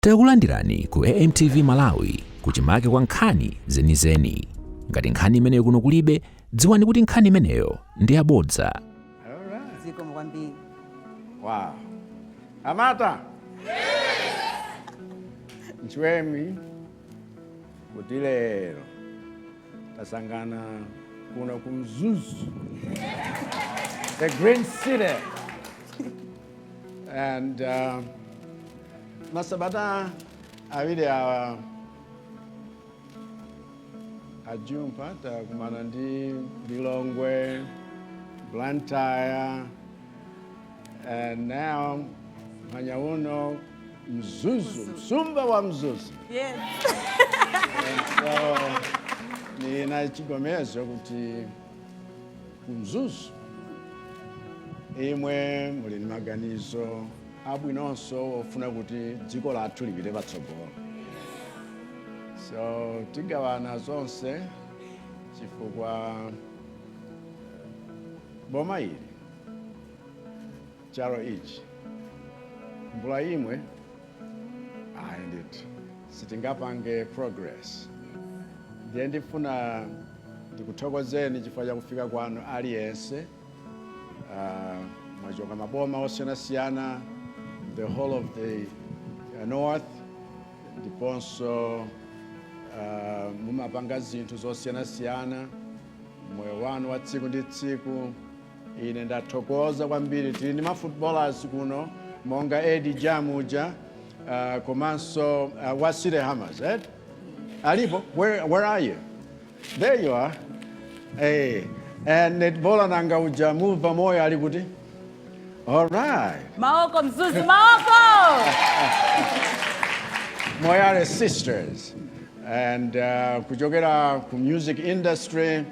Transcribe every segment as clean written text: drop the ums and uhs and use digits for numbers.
Takulandirani ku AMTV Malawi, kuchimake kwa nkhani zenizeni. Ngati nkhani imeneyo kuno kulibe, dziwani kuti nkhani imeneyo ndi yabodza. All right. Zikomo kwambiri. Wow. Amata. Nchiwemi kuti lero tasangana kuno ku Mzuzu, the Green City. And masabata 2 awa ajumpa takumana ndi Lilongwe, Blantyre, and now mhanya uno Mzuzu, msumba wa Mzuzu. And so nina chigomezo kuti kumzuzu imwe muli ndi maganizo abwinonso ofuna kuti dziko lathu lipite patsogolo. So tigawana zonse chifukwa boma ili, chalo ichi, mbula imwe ayi ndithu sitingapange progress. Ndiye ndifuna ndikuthokozeni chifukwa cha kufika kwanu aliyense. Mwachoka maboma osiyanasiyana, the whole of the north, ndiponso mumapanga zinthu zosiyanasiyana moyo wanu wa tsiku ndi tsiku. Ine ndathokoza kwambiri. Tili ndi ma footballers kuno monga Eddie Jamuja, komanso wa City Hammers. Eh? Alipo? Where are you? There you are. Hey. And netballer nanga uja Muva Moyo ali kuti? All right. Maoko Mzuzu, maoko! Moyale Sisters. And kuchokera ku music industry,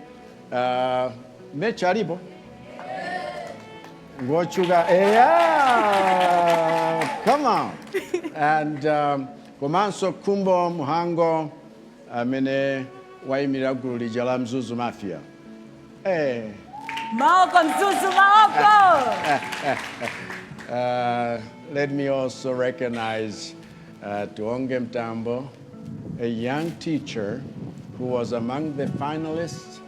Mecha alipo? Ngochuka, yeah, come on. And komanso Kumbo Muhango amene wayimirira gulu lija la Mzuzu Mafia. Hey. Maoko Mzuzu, maoko! Let me also recognize Tuonge Mtambo, a young teacher who was among the finalists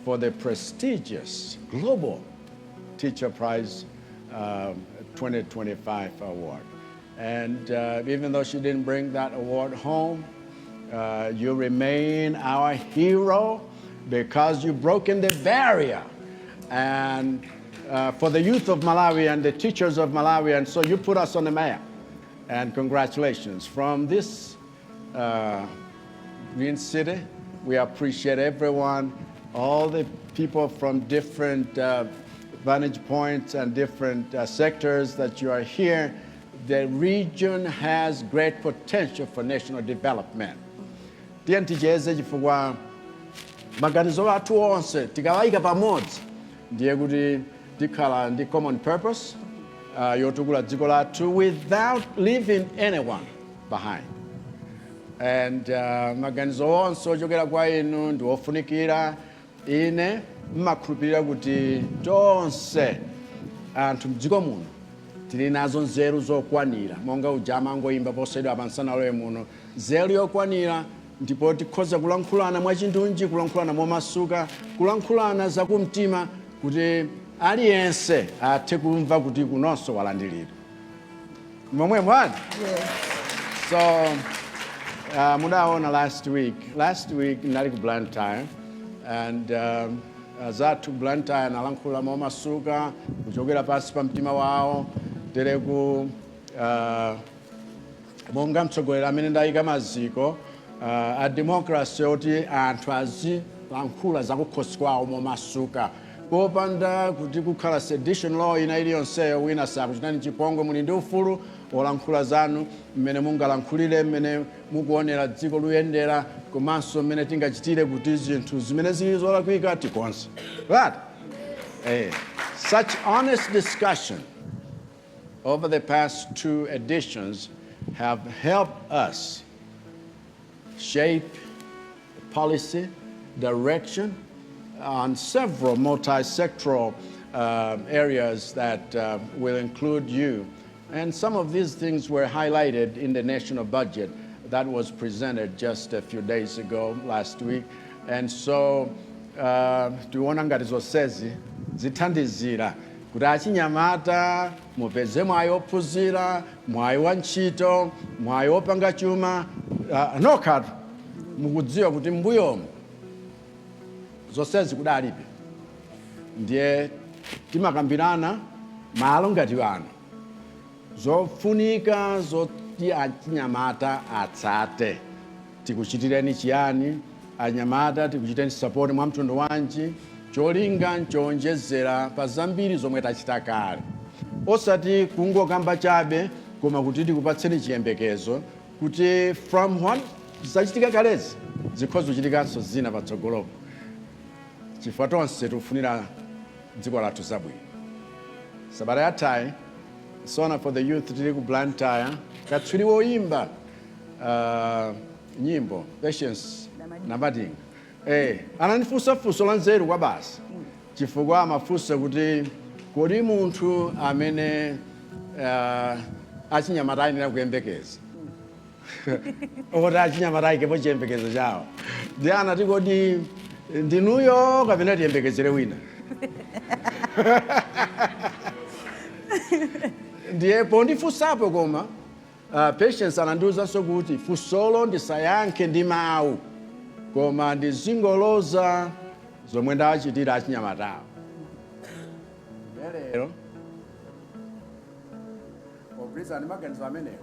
for the prestigious Global Teacher Prize 2025 award. And even though she didn't bring that award home, you remain our hero because you've broken the barrier. And for the youth of Malawi and the teachers of Malawi, and so you put us on the map. And congratulations. From this Green City, we appreciate everyone, all the people from different vantage points and different sectors that you are here. The region has great potential for national development. Tiye ticheze chifukwa maganizo athu onse tikawayika pamodzi ndiye kuti tikhala ndi common purpose yotukula dziko lathu without leaving anyone behind. And maganizo onse ochokera kwa inu ndi ofunikira. Ine mmakhulupirira kuti tonse anthu mdziko muno tili nazo nzeru zokwanira, monga uja amangoyimba posachedwa pansanalowe muno, nzeru yokwanira, ndipo tikhoza kulankhulana mwachindunji, kulankhulana momasuka, kulankhulana zakumtima kuti aliyense athe kumva kuti kunonso walandiridwa momwemo ati. So mudaona last week ndali ku Blantyre and azathu Blantyre analankhula momasuka kuchokera pansi pa mtima wawo tereku. Monga mtsogoleri amene ndayika maziko a democracy oti anthu azilankhula zakukhosi kwawo momasuka popanda kuti kukhala sedition law ina iliyonseyo, wina sakuchitani chipongwe, muli ndi ufulu wolankhula zanu mmene mungalankhulire, mmene mukuonera dziko luyendera, komanso mmene tingachitire kuti zinthu zimene zili zolakwika tikonze, right? Such honest discussion over the past two editions have helped us shape policy direction on several multi-sectoral areas that will include you And some of these things were highlighted in the national budget that was presented just a few days ago, last week. And so tiona ngati zonsezi zithandizira kuti achinyamata mupeze mwayi ophunzira, mwayi wa ntchito, mwayi wopanga chuma. Nokhatu mukudziwa kuti mbuyomu zonsezi kudalibe. Ndiye timakambirana malo ngati ano zofunika zoti achinyamata atsate. Tikuchitireni chiyani anyamata? Tikuchitireni support mwa mtundu wanji? Cholinga nchowonjezera pa zambiri zomwe tachita kale, osati kungokamba chabe, koma kuti tikupatseni chiyembekezo kuti from what zachitika kalezi zikhoza kuchitikanso zina patsogolopo, chifukwa tonse tikufunira dziko lathu zabwino. Sabata yathayi, SONA for the Youth, tili ku Blantyre, katswiri woyimba nyimbo Patience Namadinga anandifunsa funso la nzeru kwa basi, chifukwa amafunsa kuti kodi munthu amene achinyamata ayenera kuyembekeza, oti achinyamata ayikepo chiyembekezo chawo, ndi anati, "Kodi ndinuyo kapena tiyembekezere wina?" Ndiye pondifunsapo koma Patience anandiwuzanso kuti funsolo ndisayankhe ndi mawu, koma ndizingoloza zomwe ndawachitira achinyamatawo. Lero pogwirizana ndi maganizo amenewo,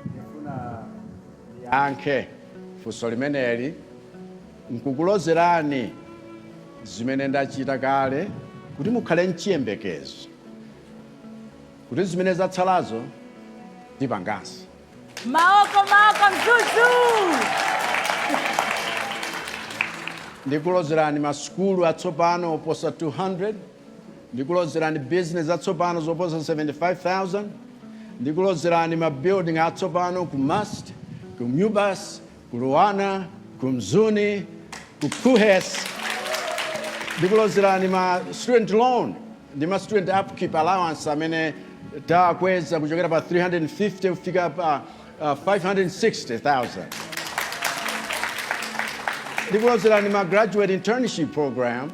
ndifuna ndiyankhe funso limeneli nkukulozerani zimene ndachita kale kuti mukhale mchiyembekezo kuti zimene zatsalazo tipanganso. Maoko, maoko, Mzuzu! Ndikulozerani masukulu atsopano oposa 200. Ndikulozerani business atsopano zoposa 75,000. Ndikulozerani ma building atsopano ku MUST, ku MUBAS, ku LUANAR, ku Mzuni, ku KUHeS. Ndikulozerani ma student loan ndi ma student upkeep allowance amene takweza kuchokera pa 350 kufika pa 560,000. Ndikulozerani ma graduate internship program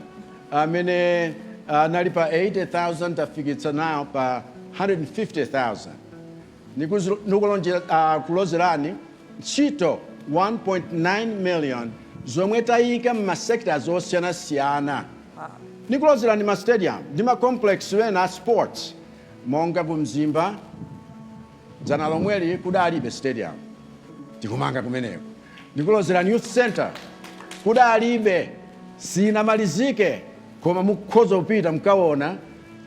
amene anali pa 80,000, tafikitsa now pa 150,000. Ndikulozerani ntchito 1.9 million zomwe tayika m'ma sectors osiyanasiyana. Ndikulozerani ma stadium ndi ma complex ena a sports, monga ku Mzimba, dzana lomweli kudalibe stadium, tikumanga kumeneko. Ndikulozerani youth center, kudalibe, sinamalizike, koma mukhoza kupita mkaona,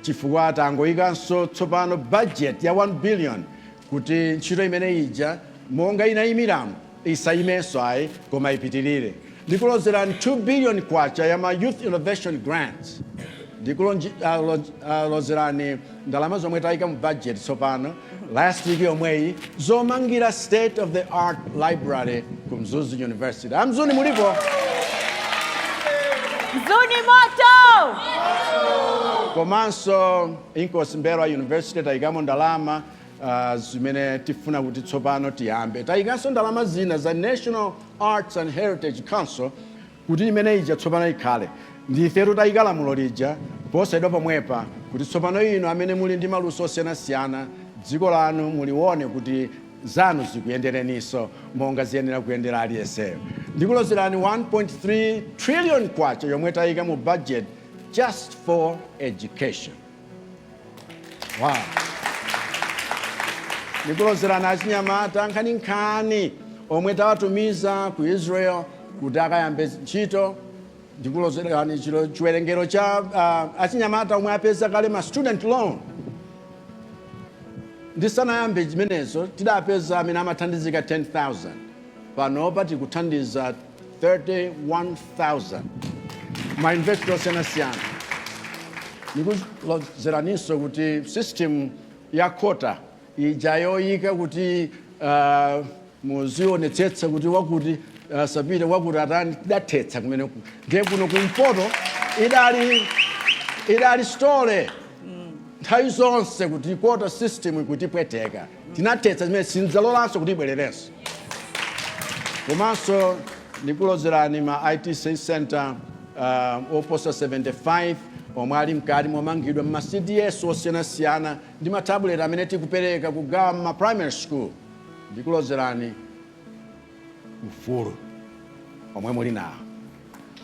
chifukwa tangoyikanso tsopano budget ya 1 billion kuti ntchito imene ija monga inayimiramo isayimenso ayi, koma ipitirire. Ndikulozerani 2 billion kwacha ya ma youth innovation grants. Ndikulozerani ndalama zomwe tayika mu budget tsopano, last week yomweyi, zomangira state of the art library ku Mzuzu University. Amzuni mulipo? Mzuni moto! Komanso Inkosi M'mbelwa University tayikamo ndalama zimene tifuna kuti tsopano tiyambe. Tayikanso ndalama zina za National Arts and Heritage Council kuti imene ija tsopano ikhale. Ndifetu tayika lamulo lija posachedwa pomwepa kuti tsopano inu amene muli ndi maluso osiyanasiyana, dziko lanu mulione kuti zanu zikuyendereninso monga ziyenera kuyendera aliyenseyo. Ndikulozerani 1.3 trillion kwacha yomwe tayika mu budget just for education. Wow. Ndikulozerani achinyamata nkhaninkhani omwe tawatumiza ku Israel kuti akayambe ntchito. Ndikulozerani chiwerengero cha achinyamata omwe apeza kale ma student loan. Ndisanayambe chimenezo tidapeza amene amathandizika 10,000, panopa tikuthandiza 31,000 ma university osiyanasiyana. Ndikulozeraninso kuti system ya quota ija yoyika kuti muzionetsetsa kuti wakuti sapite, wakuti atani, tidathetsa kumeneku. Ndiye kuno kumpoto idali story. Nthawi zonse kuti quota system ikutipweteka, tinathetsa zimene, sindzalolanso kuti ibwererenso. Komanso ndikulozerani ma ITC center oposa 75 omwe ali mkati momangidwa mma CDS osiyanasiyana, ndi ma tablet amene tikupereka kugawa mma primary school. Ndikulozerani ufulu omwe muli nawo,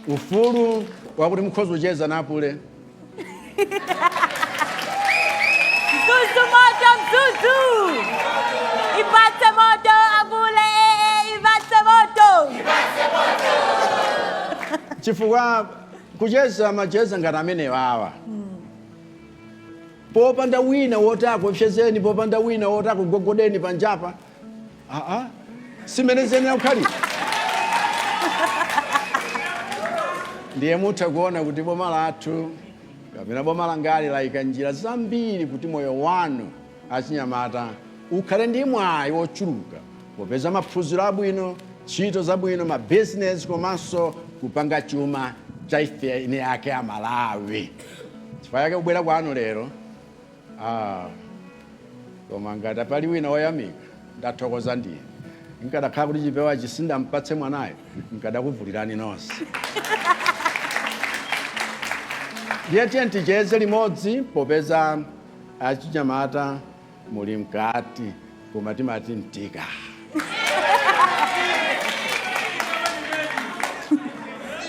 ufulu wakuti mukhoza kucheza napule. Mzuzu moto, Mzuzu! Ipatse moto, abule, ipatse moto! Chifukwa kucheza macheza ngati amenewa awa, popanda wina woti akupsezeni, popanda wina woti akugogodeni panjapa, aa, simene ziyenera kukhalira. Ndiye mutha kuona kuti boma lathu kapena boma langali layika njira zambiri kuti moyo wanu achinyamata ukhale ndi mwayi wochuluka popeza maphunziro abwino, ntchito zabwino, mabizinesi, komanso kupanga chuma cha ife eni ake Amalawi. Chifukwa chake kubwera kwanu lero, ah, koma ngati pali wina woyamika, ndathokoza ndine. Nkadakhala kuti chipewa chisindampatse mwanayo, nkadakuvulirani nonse. Ndiye tiye ticheze limodzi, popeza achinyamata muli mkati, koma timati mtika.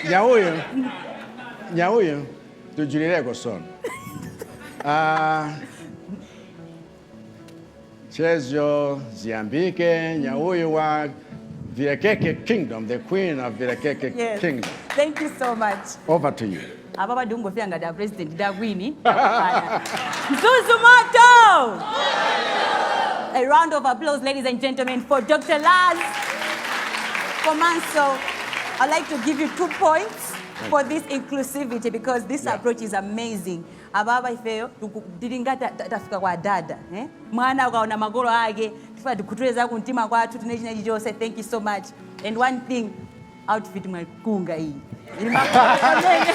Nyauyo, nyauyo, tujulireko sono. Ah, chezo ziyambike. Nyauyo wa Vilekeke Kingdom, the queen of Vilekeke Kingdom. Thank you so much. Over to you. Apa padingofika ngati a president ndi a queen. Mzuzu moto! A round of applause, ladies and gentlemen, for Dr. Laz. Komanso, I'd like to give you 2 points for this inclusivity because this approach is amazing. Ababa ifeyo tili ngati tafika kwa dada, eh? Mwana ukaona makolo ake tifuna tikhuthule kumtima kwathu tine china chilichonse. Thank you so much. And one thing, outfit mwakunga iyi. Ili amene.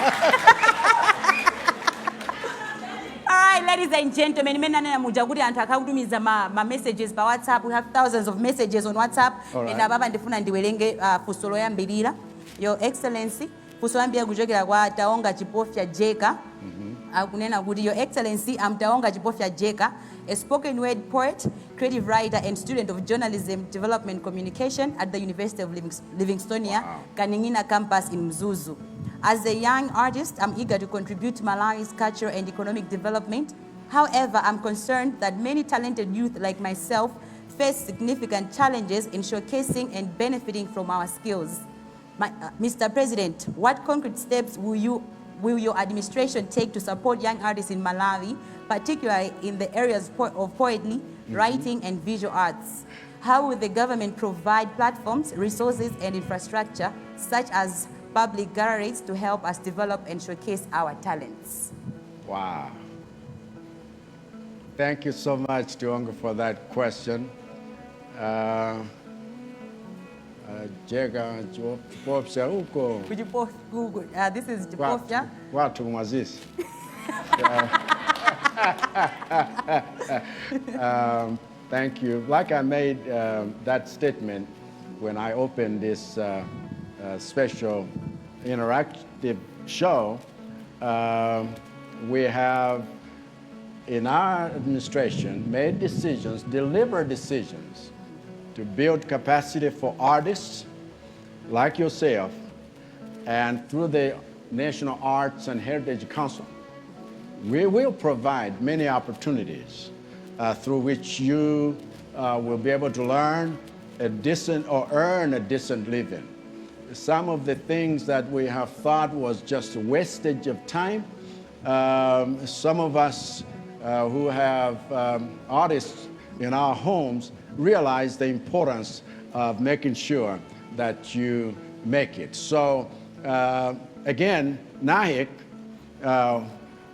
All right, ladies and gentlemen, imene anena muja kuti anthu akhakutumiza ma messages pa WhatsApp. We have thousands of messages on WhatsApp. All right. And ababa ndifuna ndiwerenge funso loyambirira. Your Excellency, funso loyambirira kuchokera kwa Taonga Chipofya Jeka. Akunena kuti, "Your Excellency, I'm Taonga Chipofya Jeka, a spoken word poet, creative writer and student of journalism, development communication at the University of Livingstonia, Kaningina campus in Mzuzu. As a young artist, I'm eager to contribute to Malawi's cultural and economic development. However, I'm concerned that many talented youth like myself face significant challenges in showcasing and benefiting from our skills. Mr. President, what concrete steps will your administration take to support young artists in Malawi, particularly in the areas of poetry, writing, and visual arts? How will the government provide platforms, resources, and infrastructure, such as public galleries, to help us develop and showcase our talents?" Wow. Thank you so much, Taonga, for that question. Jeka Chipofya huko. Google. This is Chipofya. Watu Mwazisi. Thank you. Like I made that statement when I opened this special interactive show, we have in our administration made decisions, deliberate decisions, to build capacity for artists like yourself and through the National Arts and Heritage Council. We will provide many opportunities through which you will be able to learn a decent or earn a decent living. Some of the things that we have thought was just a wastage of time, some of us who have artists in our homes realize the importance of making sure that you make it. So again, NAHIC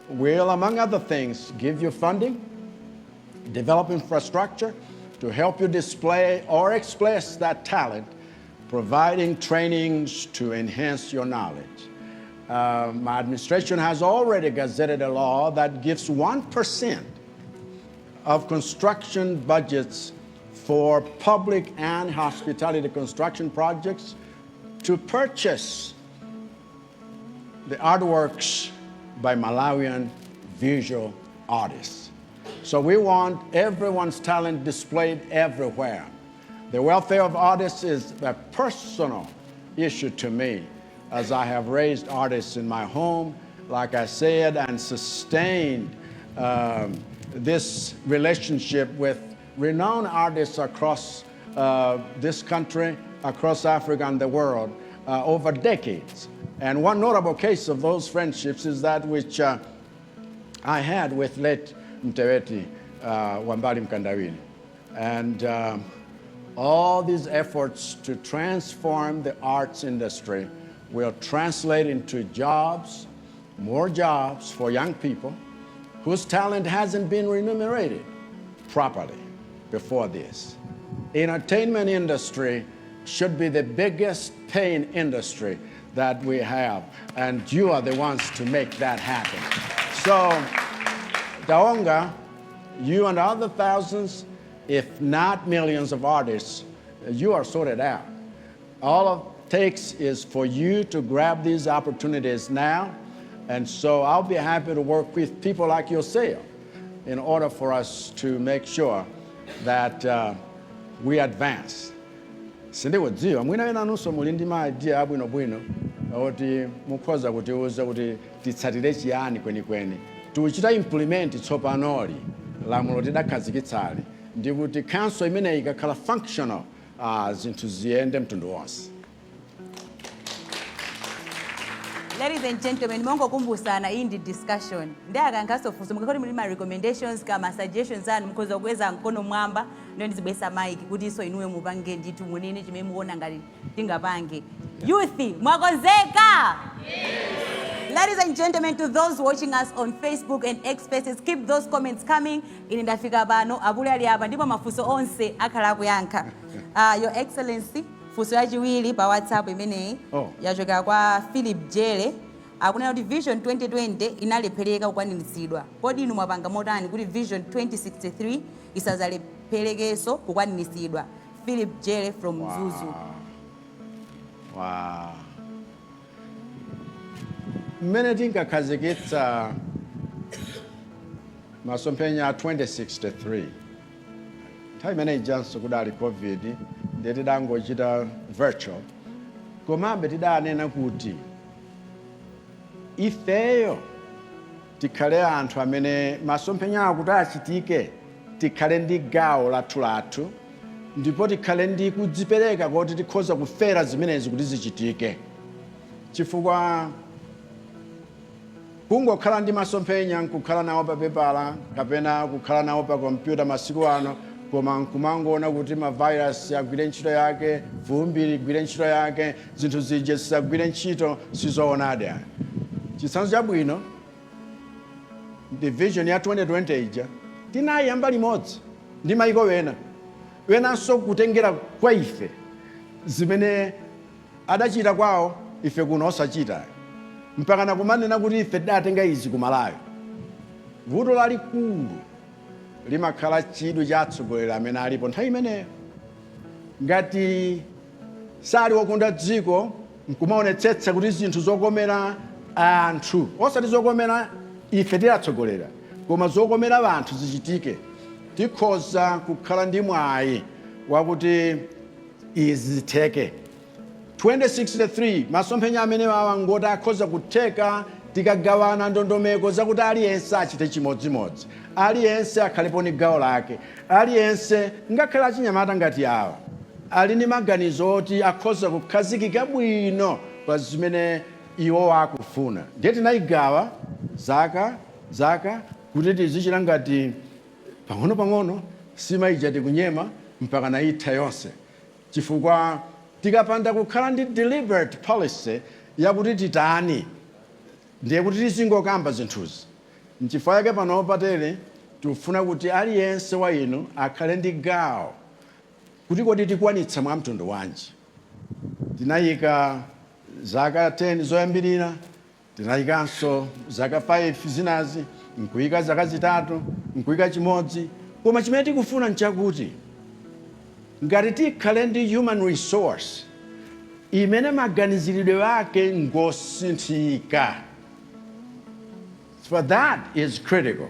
will, among other things, give you funding, develop infrastructure to help you display or express that talent, providing trainings to enhance your knowledge. My administration has already gazetted a law that gives 1% of construction budgets for public and hospitality construction projects to purchase the artworks by Malawian visual artists. So we want everyone's talent displayed everywhere. The welfare of artists is a personal issue to me, as I have raised artists in my home, like I said, and sustained this relationship with renowned artists across this country, across Africa and the world over decades. And one notable case of those friendships is that which I had with late Mtebeti Wambali Mkandawire. And all these efforts to transform the arts industry will translate into jobs, more jobs for young people whose talent hasn't been remunerated properly before this. Entertainment industry should be the biggest paying industry that we have, and you are the ones to make that happen. So, Taonga, you and other thousands, if not millions of artists, you are sorted out. All it takes is for you to grab these opportunities now, and so I'll be happy to work with people like yourself in order for us to make sure that we advance. Sindikudziwa, mwina enanunso muli ndi ma idea abwinobwino oti mukhoza kutiuza kuti titsatire chiyani kwenikweni. Tikuchita implement tsopanoli lamulo tidakhazikitsali, ndi kuti council imeneyi ikakhala functional, zinthu ziyende mtundu wonse. Ladies and gentlemen, mongokumbusana, iyi ndi discussion. Ndi akayankhaso funso, mukakoti muli ma recommendations kama suggestions anu, mukhoza kukweza mkono mwamba ndiyo ndizibwesa mic kuti iso inuwe mupange ndithu, munene chimene mukuona ngati tingapange. Youth, mwakonzeka? Ladies and gentlemen, to those watching us on Facebook and X Spaces, keep those comments coming. Ine ndafika pano, abule ali apa, ndipo mafunso onse akhala akuyankha. Your Excellency, funso yachiwiri pa WhatsApp imeneyi Oh. yachokera kwa Philip Jere. Akunena kuti Vision 2020 inalephereka kukwaniritsidwa. Kodi inu mwapanga motani kuti Vision 2063 isazalepherekenso kukwaniritsidwa? Philip Jere from Mzuzu. Wow. Mmene tinkakhazikitsa masomphenya a 2063, nthawi imene ijanso kudali COVID, ndiye tidangochita virtual, komabe tidanena kuti ifeyo tikhale anthu amene masomphenya akuti achitike, tikhale ndi gawo lathu, ndipo tikhale ndi kudzipereka kuti tikhoza kufera zimenezi kuti zichitike, chifukwa kungokhala ndi masomphenya nkukhala nawo pa pepala kapena kukhala nawo pa kompyuta masiku ano, koma nkumangoona kuti ma virus agwire ntchito yake, fumbi ligwire ntchito yake, zinthu zija zisagwire ntchito, sizoonadi ayi. Chitsanzo chabwino ndi Vision ya 2020 ija, tinayamba limodzi ndi maiko wena wenanso kutengera kwa ife zimene adachita kwawo, ife kuno osachita, mpaka nakumanena kuti ife tidatenga izi ku Malawi. Vuto lalikulu limakhala chidwi cha atsogoleri amene alipo nthawi imeneyo. Ngati sali wokonda dziko nkumaonetsetsa kuti zinthu zokomera anthu, osati zokomera ife tilatsogolera, koma zokomera anthu zichitike, tikhoza kukhala ndi mwayi wakuti izi zitheke. 2063 masomphenya amene awa ngoti akhoza kutheka tikagawana ndondomeko zakuti aliyense achite chimodzimodzi, aliyense akhalepo ni gawo lake, aliyense, ngakhale achinyamata ngati awa ali ndi maganizo oti akhoza kukhazikika bwino pa zimene iwo akufuna. Ndiye tinayigawa zaka zaka kuti tizichita ngati pang'ono-pang'ono, sima ija tikunyema mpaka naitha yonse, chifukwa tikapanda kukhala ndi deliberate policy yakuti titani, ndiye kuti tizingokamba zinthuzi. Nchifukwa chake pano patere tikufuna kuti aliyense wa inu akhale ndi gawo kuti kodi tikwanitsa mwa mtundu wanji. Tinayika zaka 10 zoyambirira, tinayikanso zaka 5 zinazi, nkuyika zaka 3, nkuyika chimodzi. Koma chimene tikufuna nchakuti ngati tikhale ndi human resource imene maganiziridwe ake ngosinthika, for that is critical.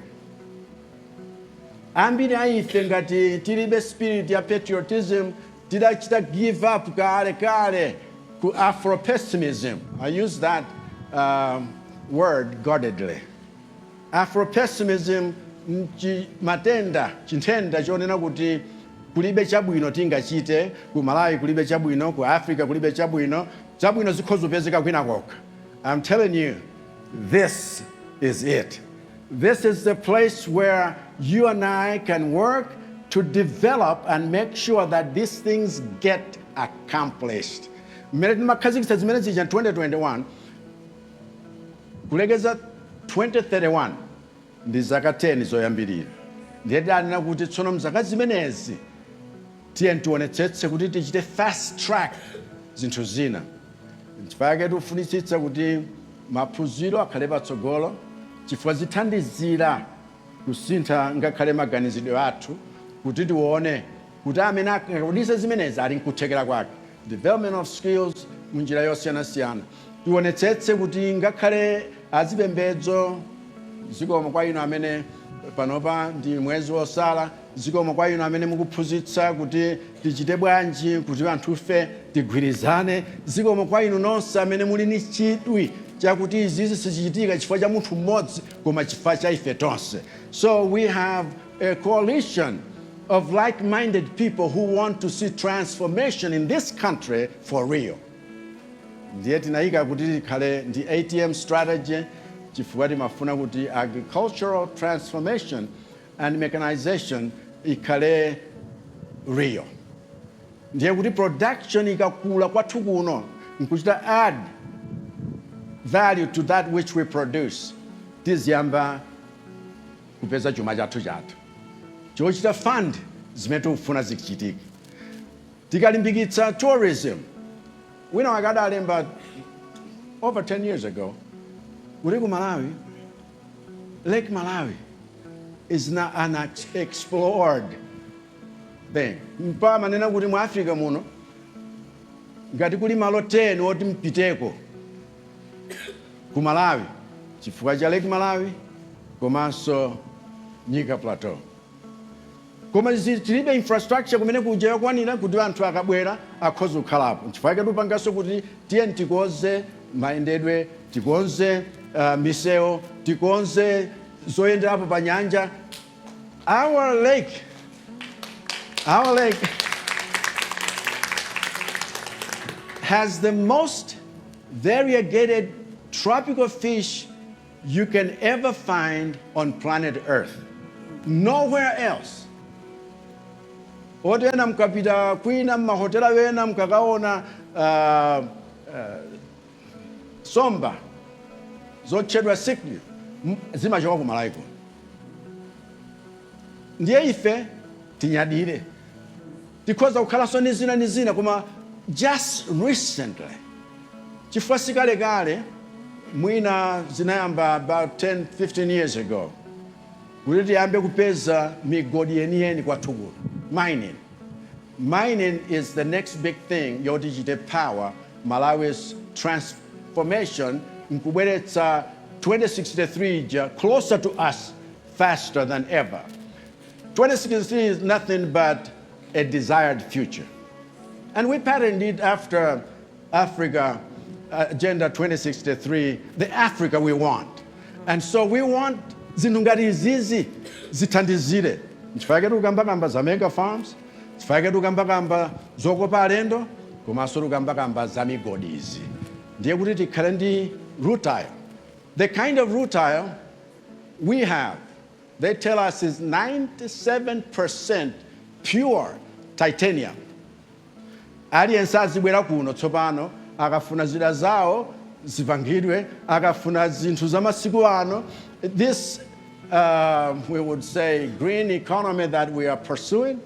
Ambiri a ife ngati tilibe spirit ya patriotism, tidachita give up kale kale ku Afropessimism. I use that word guardedly. Afropessimism nchi matenda, chinthenda chonena kuti kulibe chabwino tingachite ku Malawi, kulibe chabwino ku Africa, kulibe chabwino, chabwino zikhoza kupezeka kwina kokha. I'm telling you, this is it. This is the place where you and I can work to develop and make sure that these things get accomplished. Mmene timakhazikitsa zimene zija 2021 kulekeza 2031 ndi zaka 10 zoyambirira. Ndiye tidanena kuti tsono mzaka zimenezi tiye tionetsetse kuti tichite fast track zinthu zina. Nchifukwa chake tikufunitsitsa kuti maphunziro akhale patsogolo, chifukwa zithandizira kusintha ngakhale maganizidwe athu kuti tione kuti amene akakwanitsa zimenezi ali nkuthekera kwake. Development of skills munjira yosiyanasiyana. Tionetsetse kuti ngakhale azipembedzo, zikomo kwa inu amene panopa ndi mwezi wosala, zikomo kwa inu amene mukuphunzitsa kuti tichite bwanji kuti anthufe tigwirizane, zikomo kwa inu nonse amene muli ni chidwi chakuti izizi sichichitika chifukwa cha munthu mmodzi koma chifukwa cha ife tonse. So we have a coalition of like-minded people who want to see transformation in this country for real. Ndiye tinayika kuti tikhale ndi ATM strategy chifukwa timafuna kuti agricultural transformation and mechanization ikhale real. Ndiye kuti production ikakula kwathu kuno nkuchita add value to that which we produce, tiziyamba kupeza chuma chathu chathu chochita fund zimene tikufuna zichitike. Tikalimbikitsa tourism, wina wakadalemba over 10 years ago kuti ku Malawi, Lake Malawi is not an explored thing. Mpaka manena kuti mu Africa muno ngati kuli malo 10 oti mpiteko, ku Malawi, chifukwa cha Lake Malawi komanso Nyika Plateau. Koma tilibe infrastructure kumene kuja yokwanira kuti anthu akabwera akhoza kukhalapo. Nchifukwa chake tipanganso kuti tiye tikonze mayendedwe, tikonze misewu, tikonze zoyenderapo pa nyanja. Our lake has the most variegated tropical fish you can ever find on planet Earth. Nowhere else. Otena mkapita kwina mmahotela wena mkakaona somba zotchedwa cichlid zimachoka ku Malawi kuno. Ndiye ife tinyadire, tikhoza kukhalanso ndi zina ndi zina, koma just recently, chifukwa sikalekale, mwina zinayamba about 10 15 years ago, kuti tiyambe kupeza migodi yeniyeni kwathu kuno. Mining is the next big thing yoti chite power Malawi's transformation nkubweretsa 2063 ja closer to us faster than ever. 2063 is nothing but a desired future, and we patterned it after Africa Agenda 2063, the Africa we want. And so we want zinthu ngati izizi zithandizire. Nchifukwa chake tikukambakamba za mega farms, chifukwa chake tikukambakamba zokopa alendo, komanso tikukambakamba za migodi izi. Ndiye kuti tikhale ndi rutile. The kind of rutile we have, they tell us, is 97% pure titanium. Aliyense azibwera kuno tsopano akafuna zida zawo zipangidwe, akafuna zinthu za masiku ano. This we would say green economy that we are pursuing,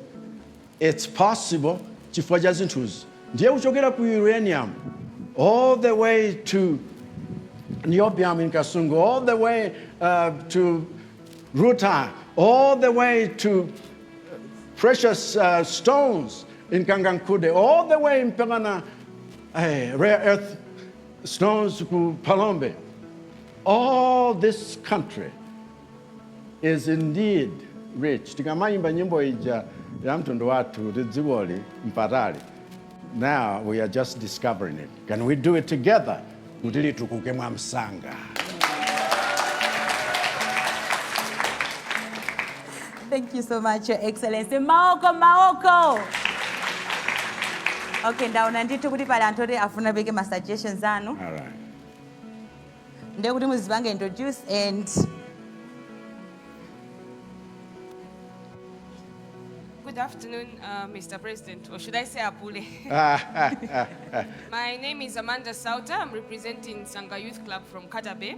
it's possible chifukwa cha zinthuzi. Ndiye kuchokera ku uranium all the way to niobium in Kasungu, all the way to rutile, all the way to Precious stones in Kangankunde, all the way in Pemana, rare earth stones ku Phalombe. All this country is indeed rich. Tikamayimba nyimbo ija ya mtundu wathu kuti dzikoli mpatali. Now we are just discovering it. Can we do it together? Kuti litukuke mwamsanga. Thank you so much, Your Excellency. Maoko, maoko. Okay, ndaona ndithu kuti pali anthu oti afuna apereke ma suggestions anu. All right. Ndiye kuti muzipange introduce and Good afternoon, Mr. President, or should I say Apule? My name is Amanda Sauter. I'm representing Sanga Youth Club from Katabe.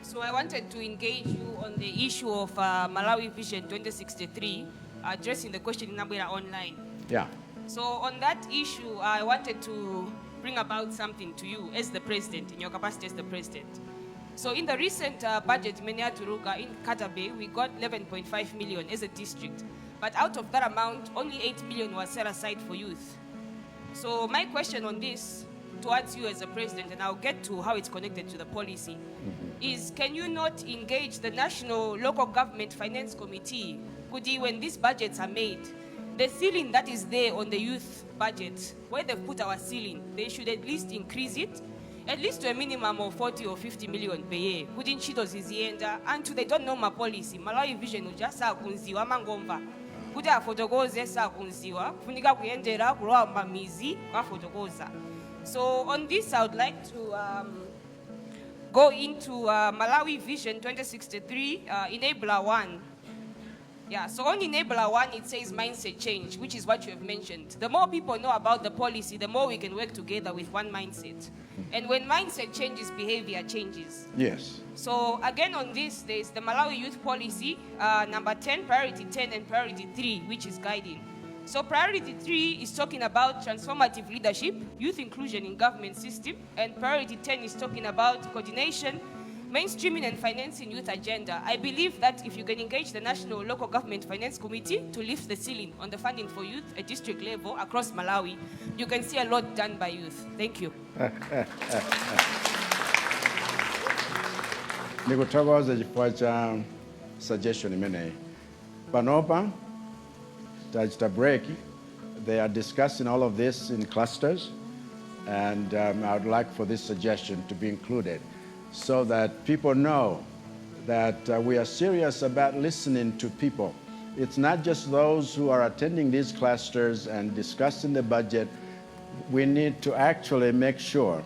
So I wanted to engage you on the issue of Malawi Vision 2063, addressing the question in Nabwera online. So on that issue, I wanted to bring about something to you as the president, in your capacity as the president. So in the recent budget, imene yatuluka in Katabe, we got 11.5 million as a district. But out of that amount, only 8 million was set aside for youth. So my question on this towards you as a president, and I'll get to how it's connected to the policy, is can you not engage the National Local Government Finance Committee? Kuti when these budgets are made, the ceiling that is there on the youth budget, where they've put our ceiling, they should at least increase it, at least to a minimum of 40 or 50 million per year. Kuti ntchito ziziyenda, anthu they don't know ma policy, Malawi Vision uja sakudziwa, amangomva. Kuti afotokoze sakudziwa, kufunika kuyendera kulowa m'mamidzi kukafotokoza. So on this, I would like to go into Malawi Vision 2063, Enabler 1. Yeah, so on Enabler 1, it says mindset change, which is what you have mentioned. The more people know about the policy, the more we can work together with one mindset. And when mindset changes, behavior changes. So again on this, there's the Malawi Youth Policy, number 10, priority 10, and priority 3, which is guiding. So priority 3 is talking about transformative leadership, youth inclusion in government system, and priority 10 is talking about coordination, mainstreaming and financing youth agenda. I believe that if you can engage the National Local Government Finance Committee to lift the ceiling on the funding for youth at district level across Malawi, you can see a lot done by youth. Thank you. Ndikuthokoza chifukwa cha suggestion imeneyi. Panopa tachita break. They are discussing all of this in clusters, and I would like for this suggestion to be included so that people know that we are serious about listening to people. It's not just those who are attending these clusters and discussing the budget. We need to actually make sure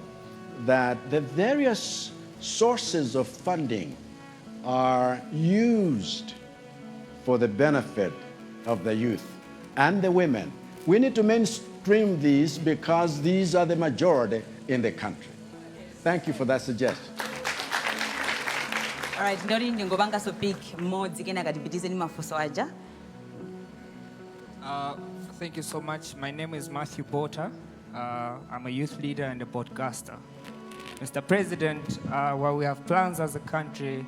that the various sources of funding are used for the benefit of the youth and the women. We need to mainstream these because these are the majority in the country. Thank you for that suggestion. Alright, ndoti ndingopanganso pick mmodzi kenaka tipitizeni mafunso aja. Thank you so much. My name is Matthew Porter. I'm a youth leader and a broadcaster. Mr. President, while we have plans as a country,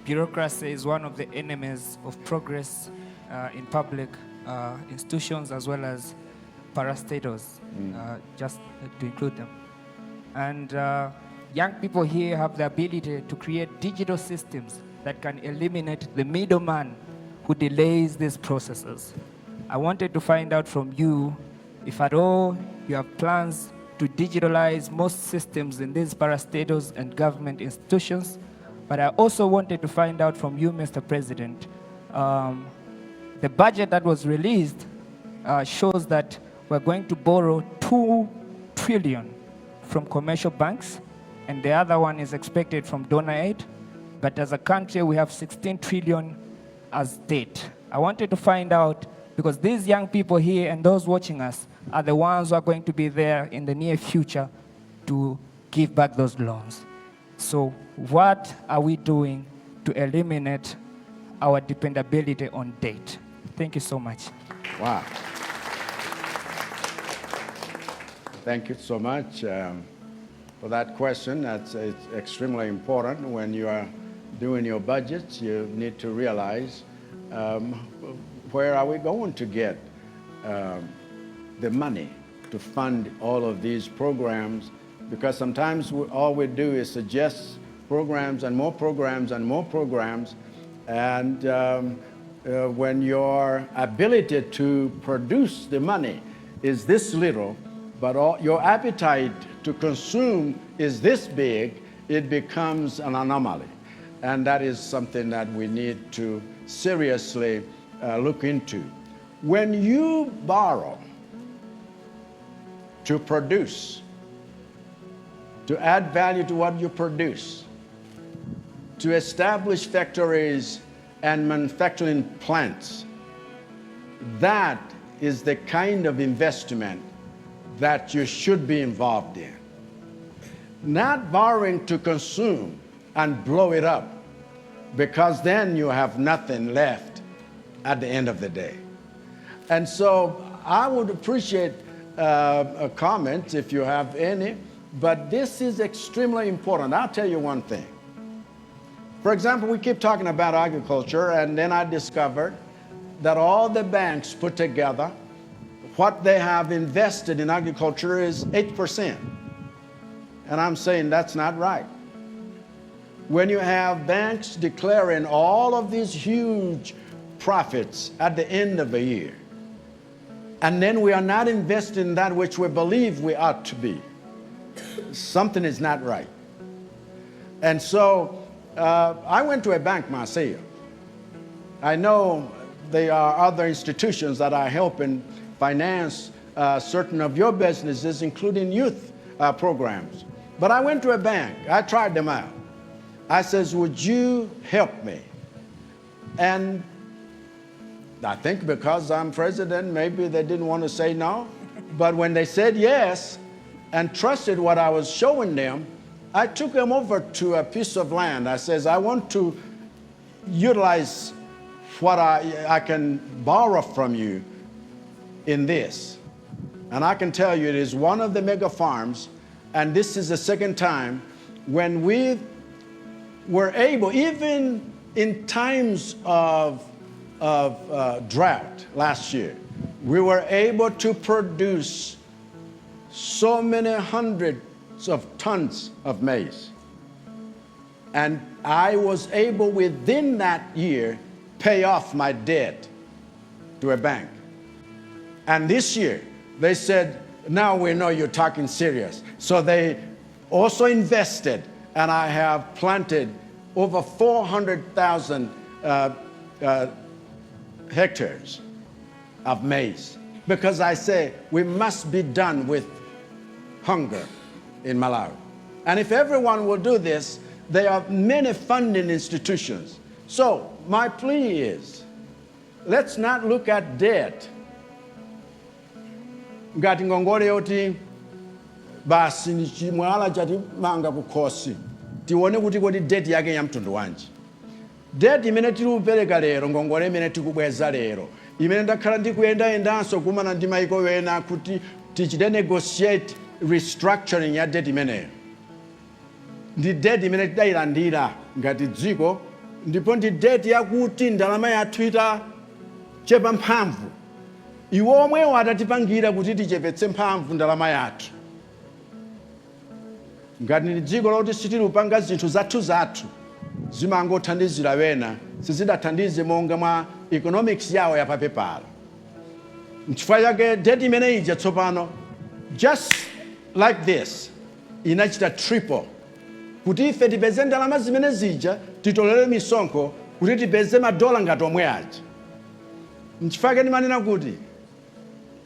bureaucracy is one of the enemies of progress in public institutions as well as parastatals, just to include them. And young people here have the ability to create digital systems that can eliminate the middleman who delays these processes. I wanted to find out from you if at all you have plans to digitalize most systems in these parastatals and government institutions. But I also wanted to find out from you, Mr. President, the budget that was released shows that we're going to borrow 2 trillion from commercial banks, and the other one is expected from donor aid. But as a country, we have 16 trillion as debt. I wanted to find out, because these young people here and those watching us are the ones who are going to be there in the near future to give back those loans. So what are we doing to eliminate our dependability on debt? Thank you so much. Wow. Thank you so much for that question. It's extremely important. When you are doing your budgets, you need to realize what Where are we going to get the money to fund all of these programs? Because sometimes all we do is suggest programs and more programs and more programs. And when your ability to produce the money is this little, but your appetite to consume is this big, it becomes an anomaly. And that is something that we need to seriously look into. When you borrow to produce, to add value to what you produce, to establish factories and manufacturing plants, that is the kind of investment that you should be involved in. Not borrowing to consume and blow it up, because then you have nothing left at the end of the day. And so I would appreciate a comment if you have any, but this is extremely important. I'll tell you one thing. For example, we keep talking about agriculture, and then I discovered that all the banks put together, what they have invested in agriculture is 8%. And I'm saying that's not right. When you have banks declaring all of these huge profits at the end of a year, and then we are not investing in that which we believe we ought to be, something is not right. And so I went to a bank myself. I know there are other institutions that are helping finance certain of your businesses, including youth programs. But I went to a bank. I tried them out. I says, "Would you help me?" And I think because I'm president, maybe they didn't want to say no. But when they said yes and trusted what I was showing them, I took them over to a piece of land. I says, "I want to utilize what I can borrow from you in this." And I can tell you it is one of the mega farms, and this is the second time when we were able, even in times of drought last year, we were able to produce so many hundreds of tons of maize. And I was able within that year pay off my debt to a bank. And this year, they said, "Now we know you're talking serious." So they also invested, and I have planted over 400,000 hectares of maize. Because I say we must be done with hunger in Malawi. And if everyone will do this, there are many funding institutions. So my plea is, let's not look at debt ngati ngongole yoti basi ni chimwala chatimanga kukhosi. Tione kuti kodi debt yake ya mtundu wanji? Debt imene tiri kupereka lero, ngongole imene tikubweza lero, imene ndakhala ndikuyendayendanso kumana ndi maiko ena kuti tichite negotiate restructuring ya debt imeneyo, ndi debt imene tidayilandira ngati dziko, ndipo ndi debt yakuti ndalama yathu itachepa mphamvu, iwo omwewo atatipangira kuti tichepetse mphamvu ndalama yathu. Ngati ndi dziko loti sitilupanga zinthu zathu zathu, zimangothandizira wena, sizidathandize monga mwa economics yawo yapapepala. Nchifukwa chake debt imene ija tsopano, just like this, inachita triple kuti ife tipeze ndalama zimene zija, titolere misonkho kuti tipeze madola ngati omwe aja. Nchifukwa chake ndimanena kuti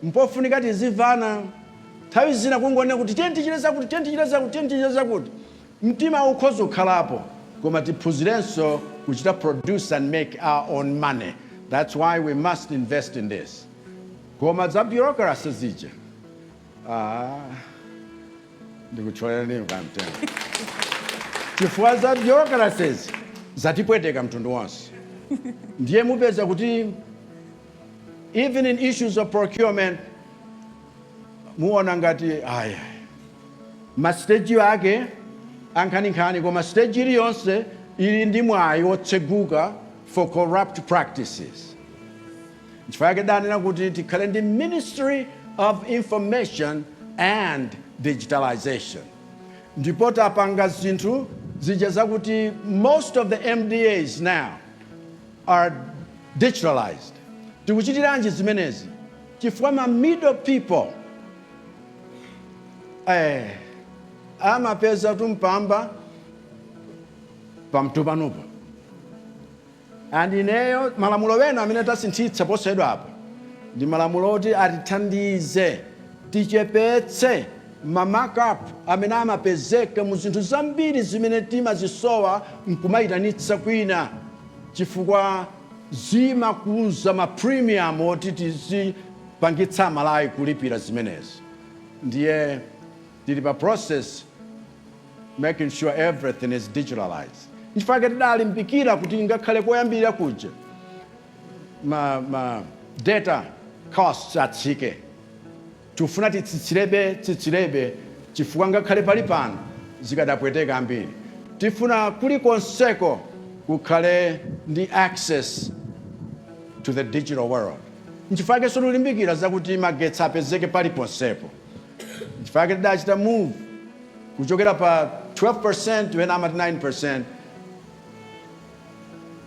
mpofunika tizivana nthawi zina, kungonena kuti tiye tichite zakuti, tiye tichite zakuti, tiye tichite zakuti. Mtima ukhoza kukhalapo, koma tiphunzirenso kuchita produce and make our own money. That's why we must invest in this. Koma za bureaucracy zija, ah, ndikuthyolera kamtengo, chifukwa za bureaucracies zatipweteka mtundu wonse. Ndiye mupeza kuti even in issues of procurement, muona ngati aya ma stage ake ankhaninkhani, koma stage iliyonse ili ndi mwayi wotseguka for corrupt practices. Nchifukwa chake danena kuti tikhale ndi Ministry of Information and Digitalization, ndipo tapanga zinthu zija zakuti most of the MDAs now are digitalized. Tikuchitiranji zimenezi? Chifukwa ma middle people amapeza tumpamba pamtu panopo. And ineyo malamulo wena amene tasinthitsa posachedwa apa ndi malamulo oti atithandize tichepetse ma markup amene amapezeka mu zinthu zambiri zimene timazisowa nkumayitanitsa kwina, chifukwa zimakuza ma premium oti tizipangitsa Malawi kulipira zimenezi. Ndiye tili pa process making sure everything is digitalized. Nchifukwa tidalimbikira kuti ngakhale koyambirira kuja ma data costs atsike. Tifuna titsitsirebe, tsitsirebe, chifukwa ngakhale pali pano zikadapweteka ambiri. Tifuna kulikonseko kukhale ndi access to the digital world. Nchifukwa tikulimbikira zakuti magetsi apezeke paliponsepo. Nchifukwa tidachita move kuchokera pa 12% wena amati 9%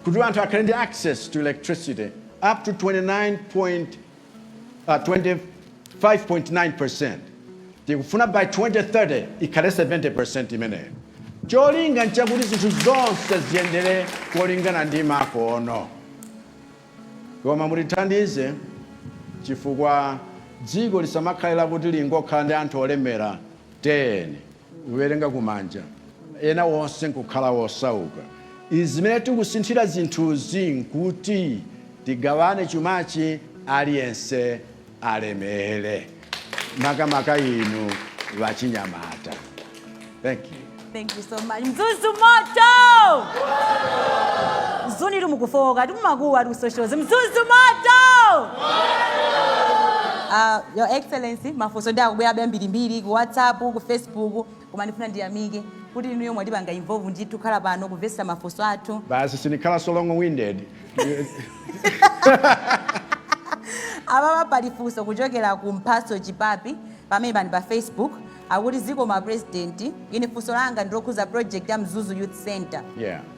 kuti anthu akhale ndi access to electricity up to 29 point, 25.9%. Tikufuna by 2030 ikhale 70% imeneyo. Cholinga nchakuti zinthu zonse ziyendere kolingana ndi makono. Koma mutithandize, chifukwa dziko lisamakhalira kuti lingokhala ndi anthu olemera 10 kuwerenga kumanja, ena wonse nkukhala wosauka. Izi zimene tikusinthira zinthuzi nkuti tigawane chumachi, aliyense alemere, makamaka inu vachinyamata. Thank you. Thank you so much. Mzuzu moto! Mzuni tumukufoka, tumumakuwa tikusoshoza. Mzuzu moto! Your Excellency, mafunso ndi akubwera mbirimbiri ku WhatsApp, ku Facebook, koma ndifuna ndiyamike kuti inuyo mwatipanga involve ndithu kukhala pano kumvetsera mafunso athu. Basi, sindikhala so long winded. Apapa pali funso kuchokera ku Mphatso Chipapi pamene pani pa Facebook, akuti, "Zikomo President, ine funso langa ndilokhuza project ya Mzuzu Youth Center.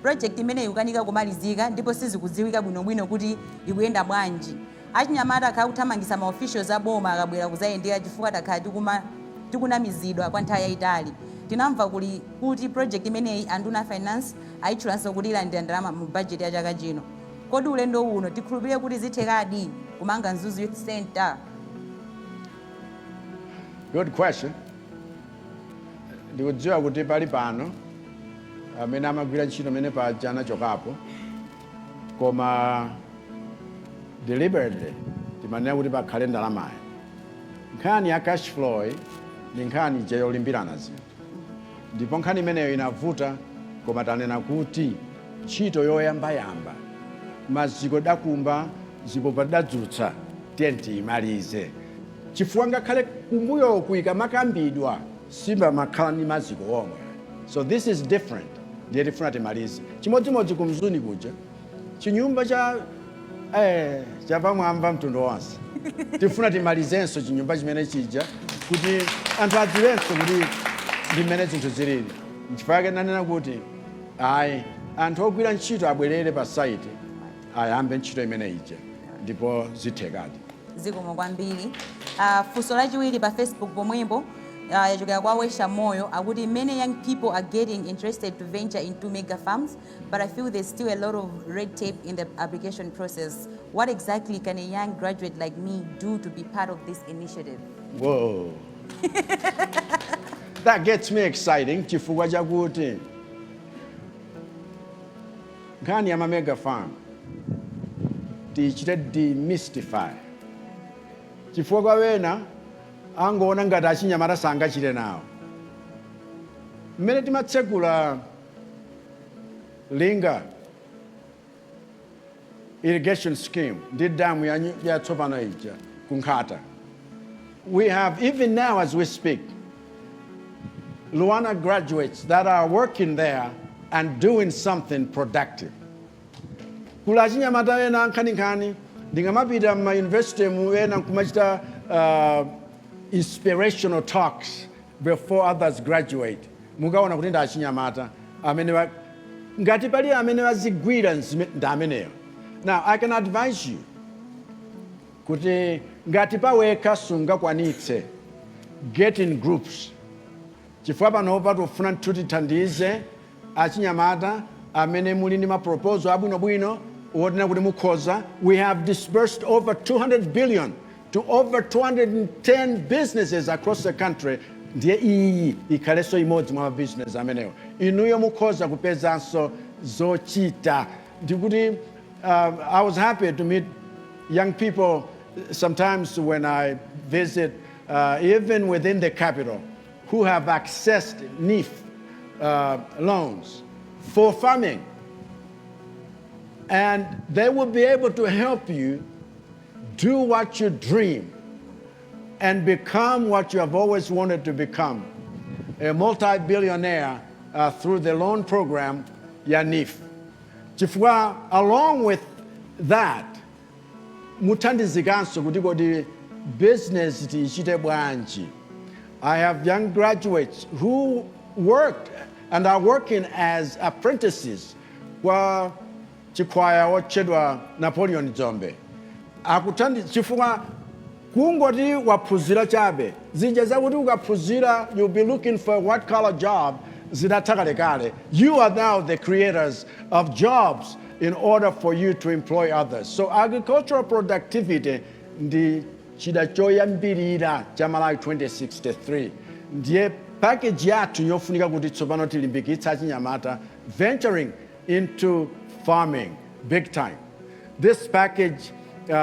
Project imeneyi ikukanika kumalizika ndipo sizikudziwika bwinobwino kuti ikuyenda bwanji. Achinyamata akhala kuthamangisa ma officials a boma akabwera kuzayendera chifukwa takhala tikunamizidwa kwa nthawi yayitali. Tinamva kuli kuti project imeneyi anduna finance ayitchulanso kuti ilandira ndalama mu budget ya chaka chino. Kodi ulendo uno tikhulupirire kuti zithekadi kumanga Mzuzu Youth Center?" Good question. Ndikudziwa kuti pali pano amene amagwira ntchito amene paja anachokapo, koma deliberately timanena kuti pakhale ndalamayo. Nkhani ya cash flow ndi nkhani ija yolimbirana zinthu, ndipo nkhani imeneyo inavuta, koma tanena kuti ntchito yoyambayamba, maziko dakumba, zipopa tidadzutsa, tiye tiyimalize, chifukwa ngakhale kumbuyoku ikamakambidwa sipamakhala ndi maziko omwe. So this is different. Ndiye tifuna timalize. Chimodzimodzi ku Mzuni kuja, chinyumba cha chapamwamba mtundu wonse, tifuna timalizenso chinyumba chimene chija kuti anthu adziwenso kuti ndi mmene zinthu zilili. Nchifukwa chake nanena kuti ayi, anthu ogwira ntchito abwerere pa site, ayambe ntchito imene ija, ndipo zithekadi. Zikomo kwambiri. Funso lachiwiri pa Facebook pomwepo yachokera kwa Wesha Moyo, akuti, "Many young people are getting interested to venture into mega farms, but I feel there's still a lot of red tape in the application process. What exactly can a young graduate like me do to be part of this initiative?" Whoa. That gets me exciting, chifukwa chakuti nkhani ya mega farm tichite demystify, chifukwa kwa wena angoona ngati achinyamata sangachite nawo. Mmene timatsegula Linga Irrigation Scheme ndi damu yatsopano ija ku Nkhata, we have, even now as we speak, LUANAR graduates that are working there and doing something productive. Kula achinyamata ena ankhaninkhani Ndingamapita ma university muena nkumachita inspirational talks before others graduate, mukaona kuti ndi achinyamata amene ngati pali amene azigwira ndi ameneyo. Now I can advise you kuti ngati pawekha sungakwanitse, get in groups, chifukwa panopa tikufuna tithandize achinyamata amene muli ndi maproposal abwinobwino wotina kuti mukhoza. We have disbursed over 200 billion to over 210 businesses across the country. Ndiye iyi ikhalenso imodzi mwa mabusiness amenewo. Inuyo mukhoza kupezanso zochita. Ndikuti I was happy to meet young people sometimes when I visit, even within the capital, who have accessed NEEF loans for farming. And they will be able to help you do what you dream and become what you have always wanted to become, a multi-billionaire through the loan program ya NEEF. Chifukwa along with that, muthandizikanso kuti kodi business tiyichite bwanji. I have young graduates who worked and are working as apprentices kwa chikwaya wotchedwa Napoleon Dzombe. Akuthandi chifukwa kungoti waphunzira chabe, zija zakuti ukaphunzira you'll be looking for a white collar job, zidatha kalekale. You are now the creators of jobs in order for you to employ others. So agricultural productivity ndi chida choyambirira cha Malawi 2063. Ndiye package yathu yofunika kuti tsopano tilimbikitse achinyamata venturing into farming big time. This package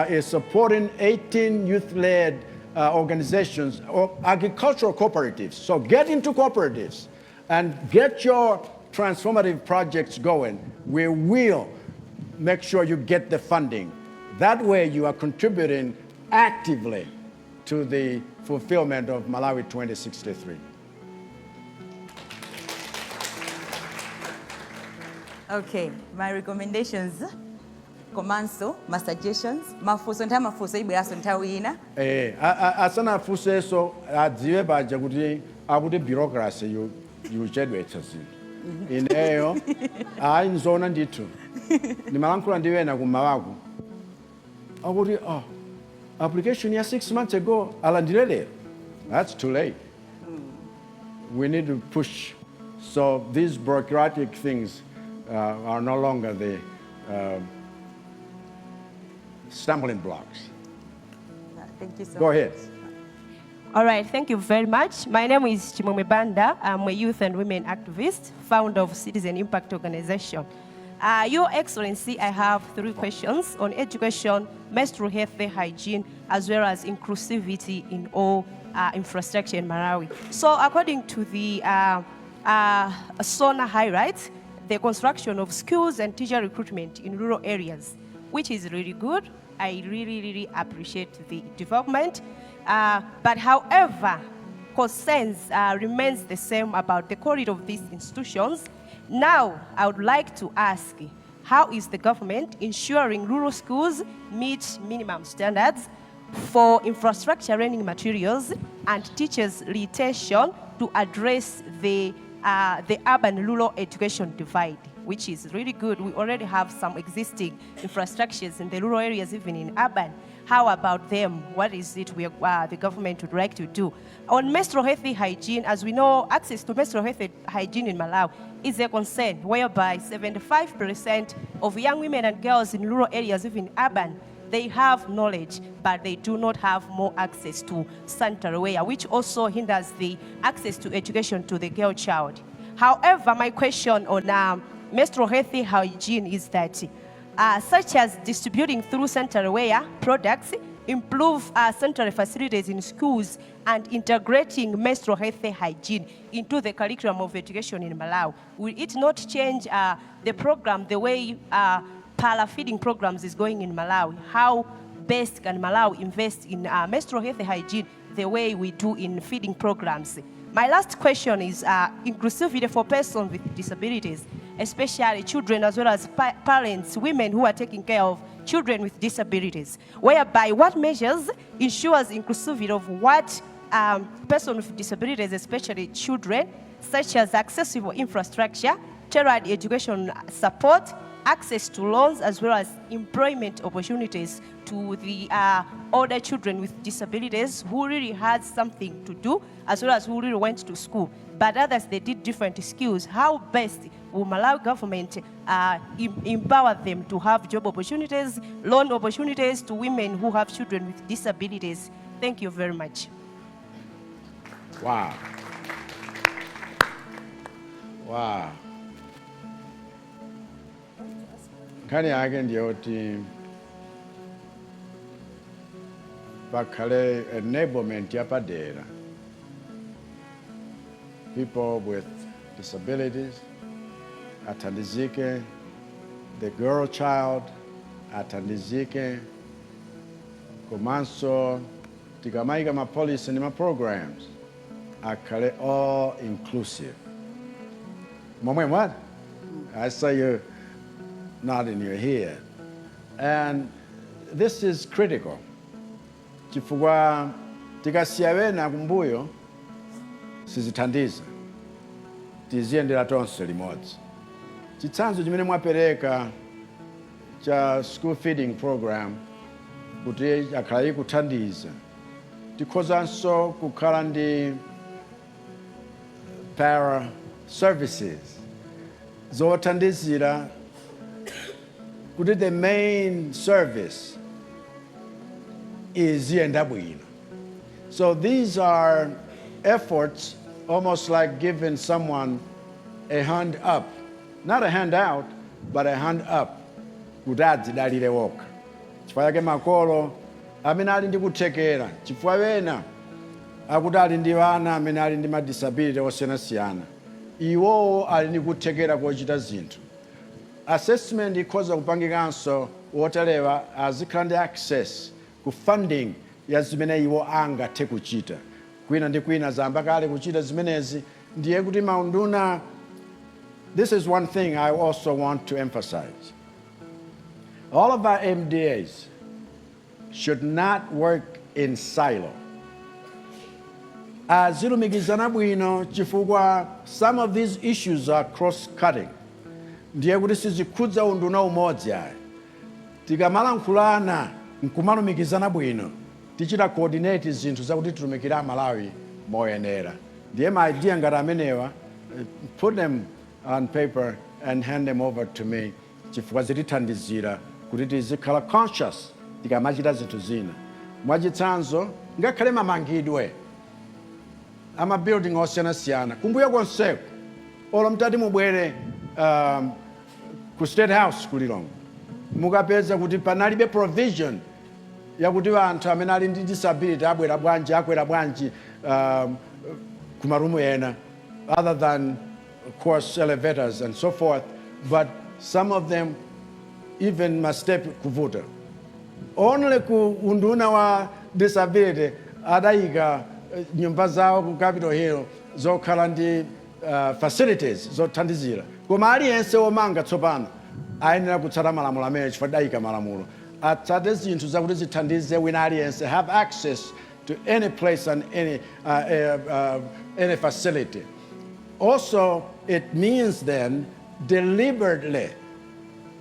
is supporting 18 youth-led organizations or agricultural cooperatives. So get into cooperatives and get your transformative projects going. We will make sure you get the funding. That way you are contributing actively to the fulfillment of Malawi 2063. Okay, my recommendations komanso ma suggestions, mafunso, nthawi mafunso ibweranso nthawi ina. Asanafunsenso adziwe paja kuti akuti bureaucracy yuchedwetsa zinthu. Ineyo ayi, nzoona ndithu. Ndimalankhula ndi wena kummawaku akuti, oh, application ya 6 months ago alandire lero. That's too late. We need to push so these bureaucratic things are no longer the stumbling blocks. Thank you so Go much. ahead. All right, thank you very much. My name is Chimwemwe Banda. I'm a youth and women activist, founder of Citizen Impact Organization. Your Excellency, I have three questions on education, menstrual health, hygiene, as well as inclusivity in all infrastructure in Malawi. So according to the SONA highlights, the construction of schools and teacher recruitment in rural areas, which is really good. I really, really appreciate the development. But however, concerns remains the same about the quality of these institutions. Now, I would like to ask, how is the government ensuring rural schools meet minimum standards for infrastructure, learning materials and teachers' retention to address the urban-rural education divide, which is really good? We already have some existing infrastructures in the rural areas, even in urban. How about them? What is it the government would like to do? On menstrual health hygiene, as we know, access to menstrual health hygiene in Malawi is a concern, whereby 75% of young women and girls in rural areas, even urban, they have knowledge, but they do not have more access to sanitary wear, which also hinders the access to education to the girl child. However, my question on menstrual health hygiene is that, such as distributing through sanitary wear products, improve sanitary facilities in schools, and integrating menstrual health hygiene into the curriculum of education in Malawi, will it not change the program the way para feeding programs is going in Malawi? How best can Malawi invest in menstrual health hygiene the way we do in feeding programs? My last question is inclusivity for persons with disabilities, especially children as well as parents, women who are taking care of children with disabilities, whereby what measures ensures inclusivity of what person with disabilities, especially children, such as accessible infrastructure, tailored education support, access to loans, as well as employment opportunities to the older children with disabilities who really had something to do, as well as who really went to school. But others, they did different skills. How best will Malawi government empower them to have job opportunities, loan opportunities to women who have children with disabilities? Thank you very much. Wow. Nkhani yake ndiyoti pakhale enablement yapadera, people with disabilities athandizike, the girl child athandizike, komanso tikamayika ma policy ndi ma programs akhale all inclusive. Momwe what I saw you nodding your head, and this is critical chifukwa tikasiya wena kumbuyo sizithandiza. Tiziyendera tonse limodzi. Chitsanzo chimene mwapereka cha school feeding program kuti akhala ikuthandiza, tikhozanso kukhala ndi para services zothandizira kuti the main service iziyenda bwino. So these are efforts almost like giving someone a hand up, not a hand out, but a hand up, kuti adzidalire wokha. Chifukwa chake makolo amene ali ndi kuthekera, chifukwa wena akuti ali ndi ana amene ali ndi ma disability osiyanasiyana, iwowo ali ndi kuthekera kochita zinthu. Assessment ikhoza kupangikanso, woterewa azikhala ndi access ku funding ya zimene iwo angathe kuchita. Kwina ndi kwina zayamba kale kuchita zimenezi. Ndiye kuti maunduna, this is one thing I also want to emphasize: all of our MDAs should not work in silo. Azilumikizana bwino chifukwa some of these issues are cross cutting. Ndiye kuti sizikhudza unduna umodzi ayi. Tikamalankhulana nkumalumikizana bwino, tichita coordinate zinthu zakuti titumikire Amalawi moyenera. Ndiye ma idea ngati amenewa, put them on paper and hand them over to me chifukwa zitithandizira kuti tizikhala conscious tikamachita zinthu zina. Mwachitsanzo, ngakhale mamangidwe ama building osiyanasiyana kumbuyo konseko, olo mtati mubwere ku State House ku Lilongwe, mukapeza kuti panalibe provision yakuti anthu amene ali ndi disability abwera bwanji, akwera bwanji ku marumu ena, other than, of course, elevators and so forth, but some of them, even ma step kuvuta. Only ku unduna wa disability adayika nyumba zawo ku Capitol Hill zokhala ndi facilities zothandizira. Koma aliyense womanga tsopano ayenera kutsata malamulo amene, chifukwa adayika malamulo, atsate zinthu zakuti zithandize wina aliyense have access to any place and any facility. Also, it means then deliberately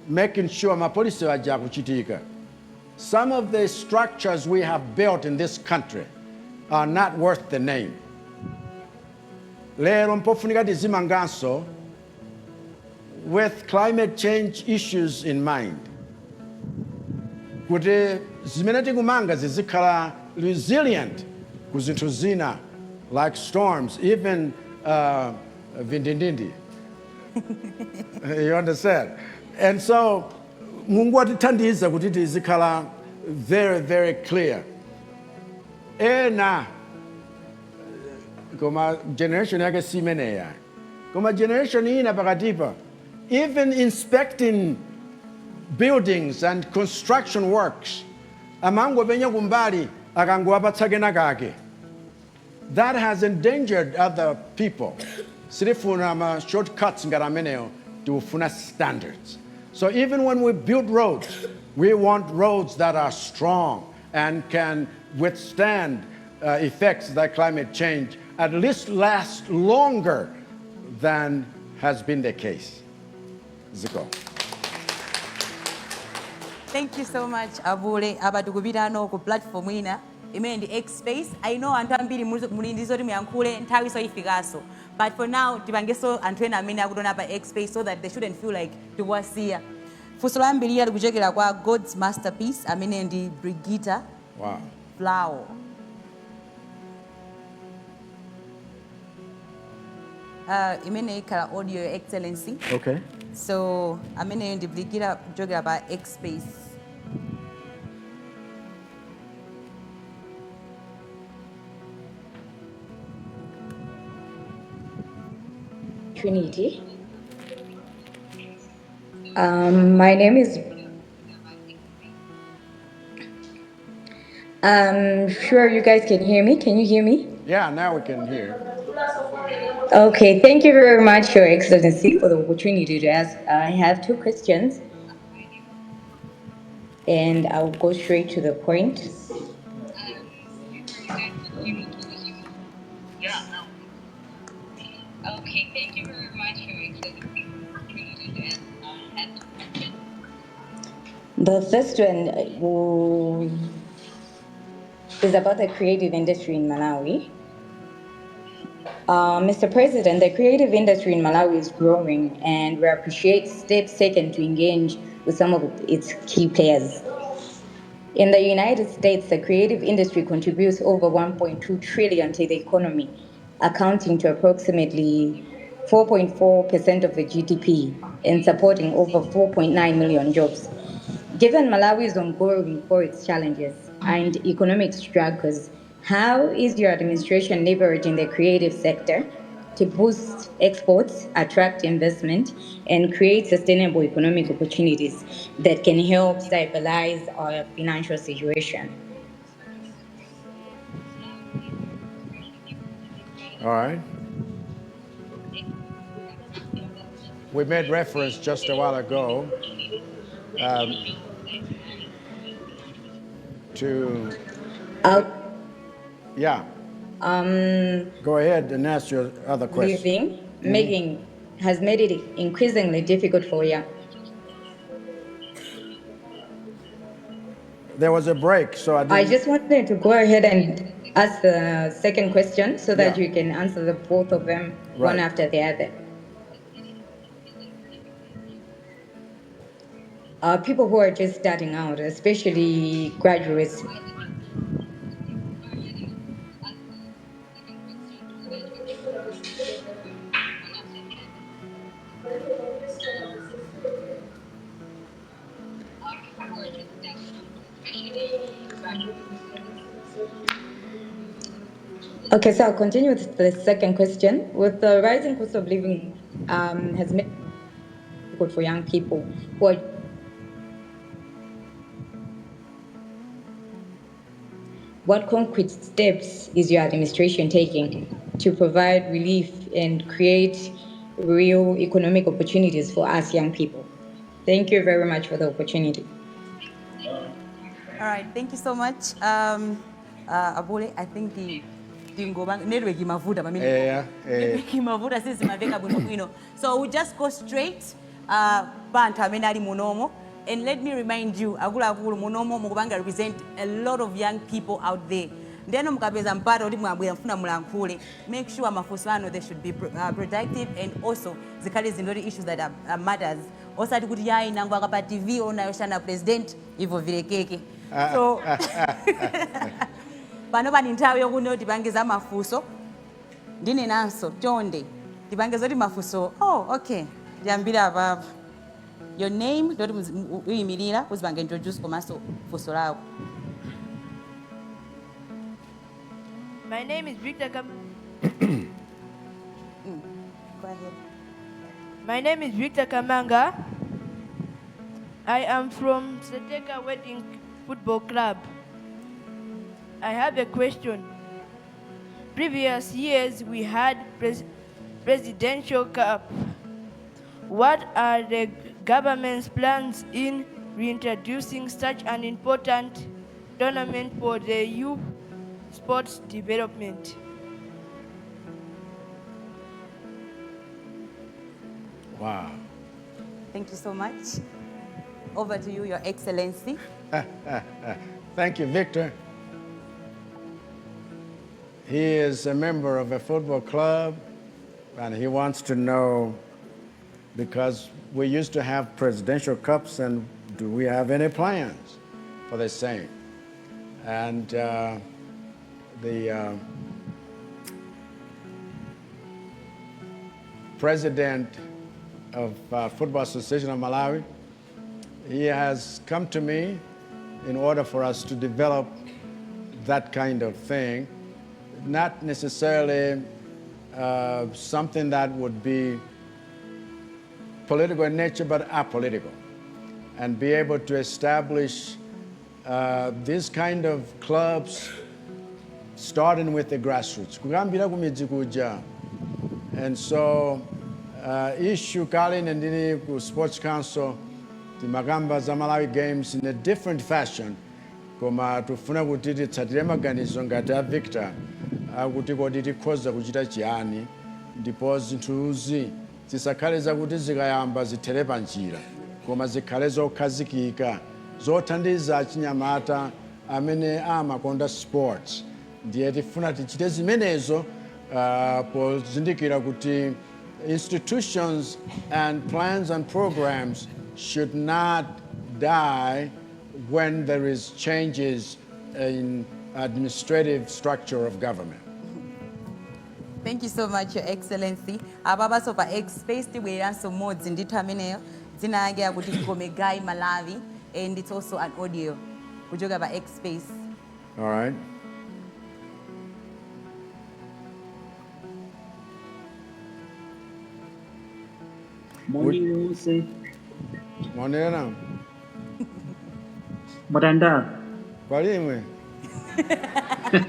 making sure ma policy aja akuchitika. Some of the structures we have built in this country are not worth the name. Lero mpofunika tizimanganso with climate change issues in mind, kuti zimene tikumanga zizikhala resilient ku zinthu zina like storms, even vindindindi, you understand? And so Mungu atithandiza kuti tizikhala very, very clear. Ena, koma generation yake si imeneya, koma generation ina pakatipa, even inspecting buildings and construction works, amangopenya kumbali akangowapatsa kena kake. That has endangered other people. Sitifuna ma shortcuts ngati amenewo, tikufuna standards. So even when we build roads We want roads that are strong and can withstand effects like climate change, at least last longer than has been the case. Zikomo. Thank you so much, Abule. Apa tikupitano ku platform ina imene ndi X Space. I know anthu ambiri muli ndi zoti muyankhule, nthawi so ifikaso. But for now tipangenso anthu ena amene akutiona pa X Space so that they shouldn't feel like tikuwasiya. Funso loyambirira likuchokera kwa God's Masterpiece amene ndi Brigitta Flower. Imene ikhala audio, Your Excellency. Okay. So amene ndi Brigitta kuchokera pa X Space. Trinity. My name is. I'm sure you guys can hear me. Can you hear me? Yeah, now we can hear. Okay, thank you very much, Your Excellency, for the opportunity to ask. I have two questions, and I'll go straight to the point. Okay, thank you very much, Your Excellency, for the opportunity to ask. I have two questions. The first one is about the creative industry in Malawi. Mr. President, the creative industry in Malawi is growing, and we appreciate steps taken to engage with some of its key players. In the United States, the creative industry contributes over 1.2 trillion to the economy, accounting to approximately 4.4% of the GDP and supporting over 4.9 million jobs. Given Malawi's ongoing forex challenges and economic struggles, how is your administration leveraging the creative sector to boost exports, attract investment, and create sustainable economic opportunities that can help stabilize our financial situation? All right. We made reference just a while ago to, yeah. Go ahead and ask your other question. Living, making, has made it increasingly difficult for young. There was a break, so I didn't. I just wanted to go ahead and ask the second question so that you can answer the both of them one after the other. People who are just starting out, especially graduates. Okay, so I'll continue with the second question. With the rising cost of living has made it difficult for young people who are what concrete steps is your administration taking to provide relief and create real economic opportunities for us young people? Thank you very much for the opportunity. All right, thank you so much. Abule, I think the tingoba network imavuta pamene. Network imavuta, sizimaveka bwinobwino. So we just go straight pa anthu amene ali munomo. And let me remind you, akuluakulu munomo mukupanga represent a lot of young people out there. Ndeno mukapeza mpata kuti mwabwera mfuna mulankhule, make sure mafunso anu, they should be productive and also zikhale zindoti issues that are matters. Osati kuti yayi nango akapa TV onayoshana president ivo vilekeke. So pano pani nthawi yokuti tipange za mafunso, ndinenanso chonde tipange zoti mafunso. Oh, okay, ndiyambire apapa. Your name, ndoti uyimirira, uzipanga introduce komanso funso lako. My name is Victor Kam. Go ahead. My name is Victor Kamanga. I am from Seteka Wedding Football Club. I have a question. Previous years we had presidential cup. What are the government's plans in reintroducing such an important tournament for the youth sports development? Wow. Thank you so much. Over to you, Your Excellency. Thank you, Victor. He is a member of a football club, and he wants to know, because we used to have presidential cups, and do we have any plans for the same? And the president of Football Association of Malawi, he has come to me in order for us to develop that kind of thing, not necessarily something that would be political in nature, but apolitical, and be able to establish these kind of clubs, starting with the grassroots. Kuyambira kumidzi kuja. And so issue kale ine ndili ku Sports Council timakamba za Malawi Games in a different fashion, koma tifuna kuti titsatire maganizo ngati a Victor akuti kodi tikhoza kuchita chiyani ndipo zinthuzi zisakhale zakuti zikayamba zithere pa njira, koma zikhale zokhazikika zothandiza achinyamata amene amakonda sports. Ndiye tifuna tichite zimenezo pozindikira kuti institutions and plans and programs should not die when there is changes in administrative structure of government. Thank you so much, Your Excellency. Apapanso pa X Space tibwereranso mmodzi ndithu ameneyo, dzina lake akuti Gomegai Malawi, and it's also an audio kuchoka pa X Space. All right. Moni wonse. Monena. Mutanda. Kwalimwe.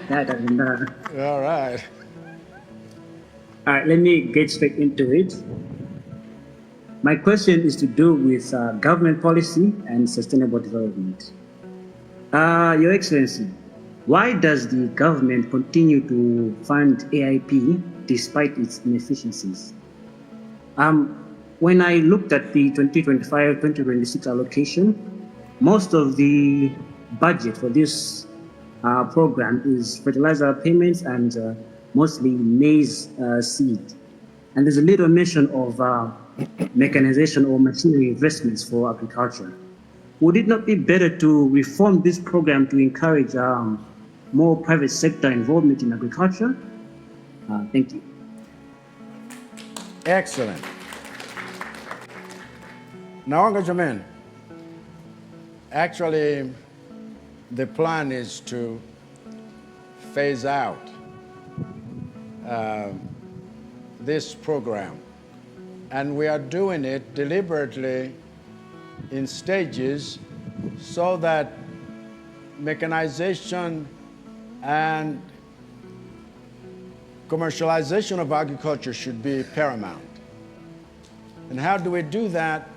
Tatanda. All right. All right, let me get straight into it. My question is to do with government policy and sustainable development. Your Excellency, why does the government continue to fund AIP despite its inefficiencies? When I looked at the 2025-2026 allocation, most of the budget for this program is fertilizer payments and mostly maize seed. And there's a little mention of mechanization or machinery investments for agriculture. Would it not be better to reform this program to encourage more private sector involvement in agriculture? Thank you. Excellent. Nawanga Jermaine, actually, the plan is to phase out this program. And we are doing it deliberately in stages so that mechanization and commercialization of agriculture should be paramount. And how do we do that?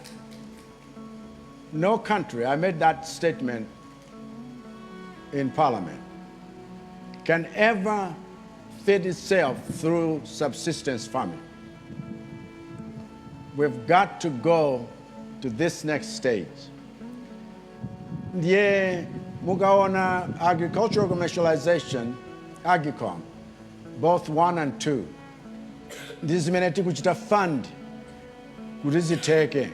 No country, I made that statement in Parliament, can ever feed itself through subsistence farming. We've got to go to this next stage. Ndiye mukaona agricultural commercialization, AGCOM, both one and two, ndi zimene tikuchita fund kuti zitheke.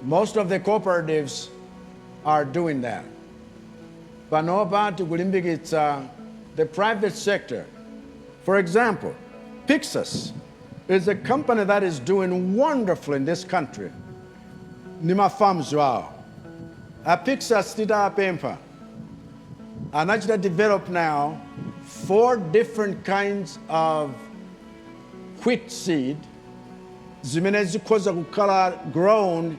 Most of the cooperatives are doing that. Panopa tikulimbikitsa the private sector. For example, Pyxus is a company that is doing wonderful in this country. Ndi ma farms awo. A Pyxus titapempha anachita develop now four different kinds of wheat seed zimene zikhoza kukhala grown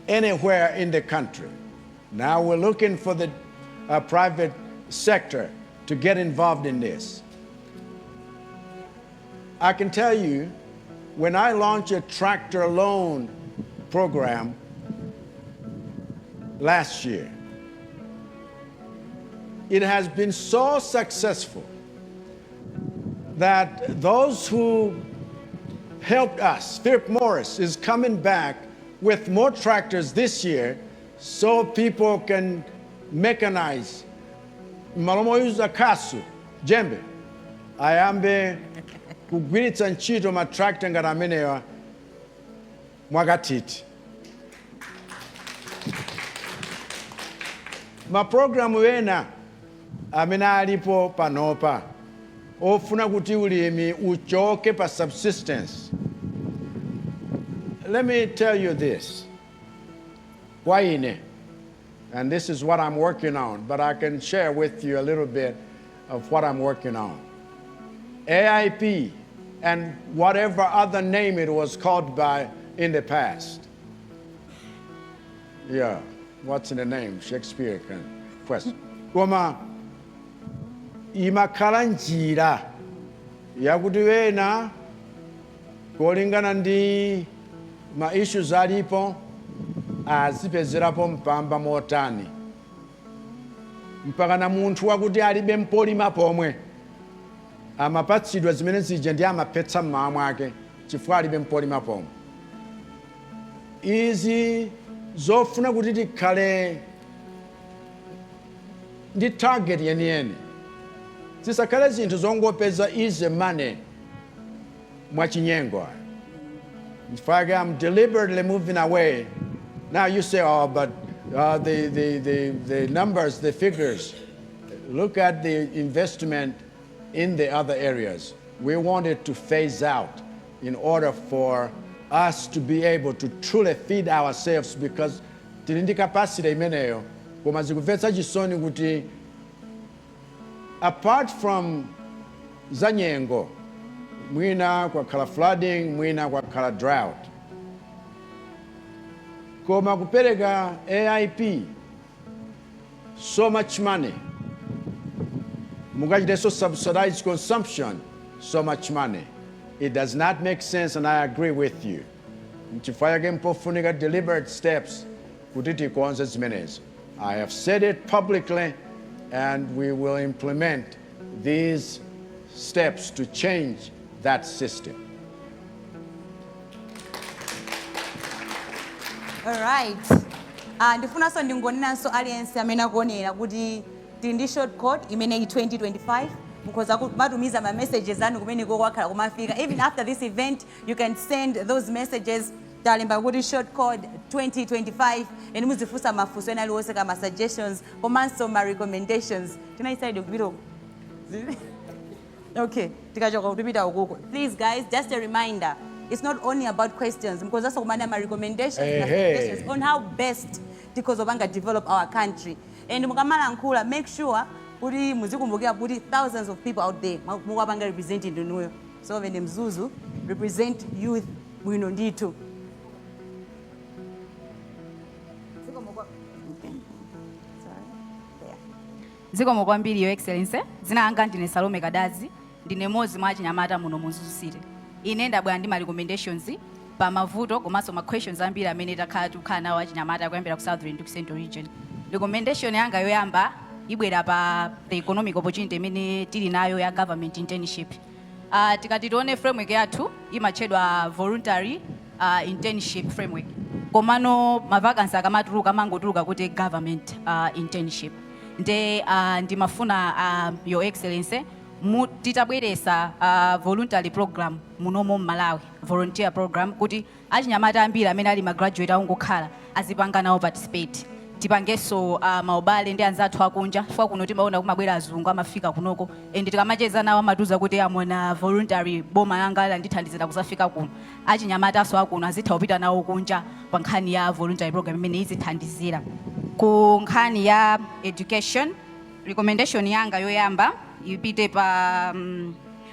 anywhere in the country. Now we're looking for the private sector to get involved in this. I can tell you, when I launch a tractor loan program, last year. It has been so successful that those who helped us, Philip Morris, is coming back with more tractors this year so people can mechanize. M'malo moyuza khasu, jembe, ayambe kugwiritsa ntchito ma tractor ngati amenewa mwakathithi. Mapulogalamu ena amene alipo panopa ofuna kuti ulimi uchoke pa subsistence. Let me tell you this. Kwa ine, and this is what I'm working on, but I can share with you a little bit of what I'm working on. AIP and whatever other name it was called by in the past. Yeah, what's in the name? Shakespeare can question. Koma imakhala njira yakuti wena kolingana ndi ma issues alipo azipezerapo mpamba motani mpaka na munthu wakuti alibe mpolima pomwe amapatsidwa zimene zija ndi amaphetsa mmawa mwake chifukwa alibe mpolima pomwe. Izi zofuna kuti tikhale ndi target yeniyeni, zisakhale zinthu zongopeza easy money mwachinyengo. In fact, I'm deliberately moving away. Now you say, "Oh, but the numbers, the figures." Look at the investment in the other areas. We want it to phase out in order for us to be able to truly feed ourselves, because tili ndi capacity imeneyo. Koma zikumvetsa chisoni kuti apart from za nyengo, mwina kwakhala flooding, mwina kwakhala drought, koma kupereka AIP so much money, mukachitenso subsidized consumption so much money, it does not make sense, and I agree with you. Nchifukwa chake mpofunika deliberate steps kuti tikonze zimenezo. I have said it publicly, and we will implement these steps to change that system. Alright. Ndifunanso ndingonenanso aliyense amene akuonera kuti tili ndi short code imene ili 2025. Mukhoza kumatumiza ma messages anu kumeneko, kwakhala kumafika. Even after this event, you can send those messages. Talemba kuti short code 2025, and muzifunsa mafunso ena aliwonse, kama suggestions komanso ma recommendations. Tinayisaidi kupita uku. Okay, tikachoka kutipita ukuko. Please guys, just a reminder, it's not only about questions. Mukhozaso kumana ma recommendations na suggestions on how best tikhoza panga develop our country. And mukamalankhula, make sure kuti muzikumbukira kuti thousands of people out there mukuwapanga represent ndinuyo. So vene Mzuzu represent youth bwino ndithu. Okay. Sorry. There. Zikomo kwambiri, Your Excellency. Dzina langa ndine Salome Kadazi, ndine mmodzi mwa achinyamata muno mu Mzuzu City. Ine ndabwera ndi ma recommendations pa mavuto komanso ma questions ambiri amene takhala tikukhala nawo achinyamata kuyambira ku Southern ndi ku Central Region. Recommendation yanga yoyamba ibwera pa the economic opportunity imene tili nayo ya government internship. Tikati tione framework yathu imatchedwa voluntary internship framework, komano ma vacancy akamatuluka amangotuluka kuti government internship. Nde ndimafuna, Your Excellency, titabweresa voluntary program munomo mMalawi, volunteer program, kuti achinyamata ambiri amene ali ma graduate akungokhala azipanga nawo participate. Tipangenso maubale ndi anzathu akunja, chifukwa kuno timaona kumabwera azungu amafika kunoko, and tikamacheza nawo amatiuza kuti amona voluntary, boma langa landithandizira kuzafika kuno. Achinyamataso akuno azitha kupita nawo kunja pa nkhani ya voluntary program imene izithandizira. Ku nkhani ya education, recommendation yanga yoyamba ipite pa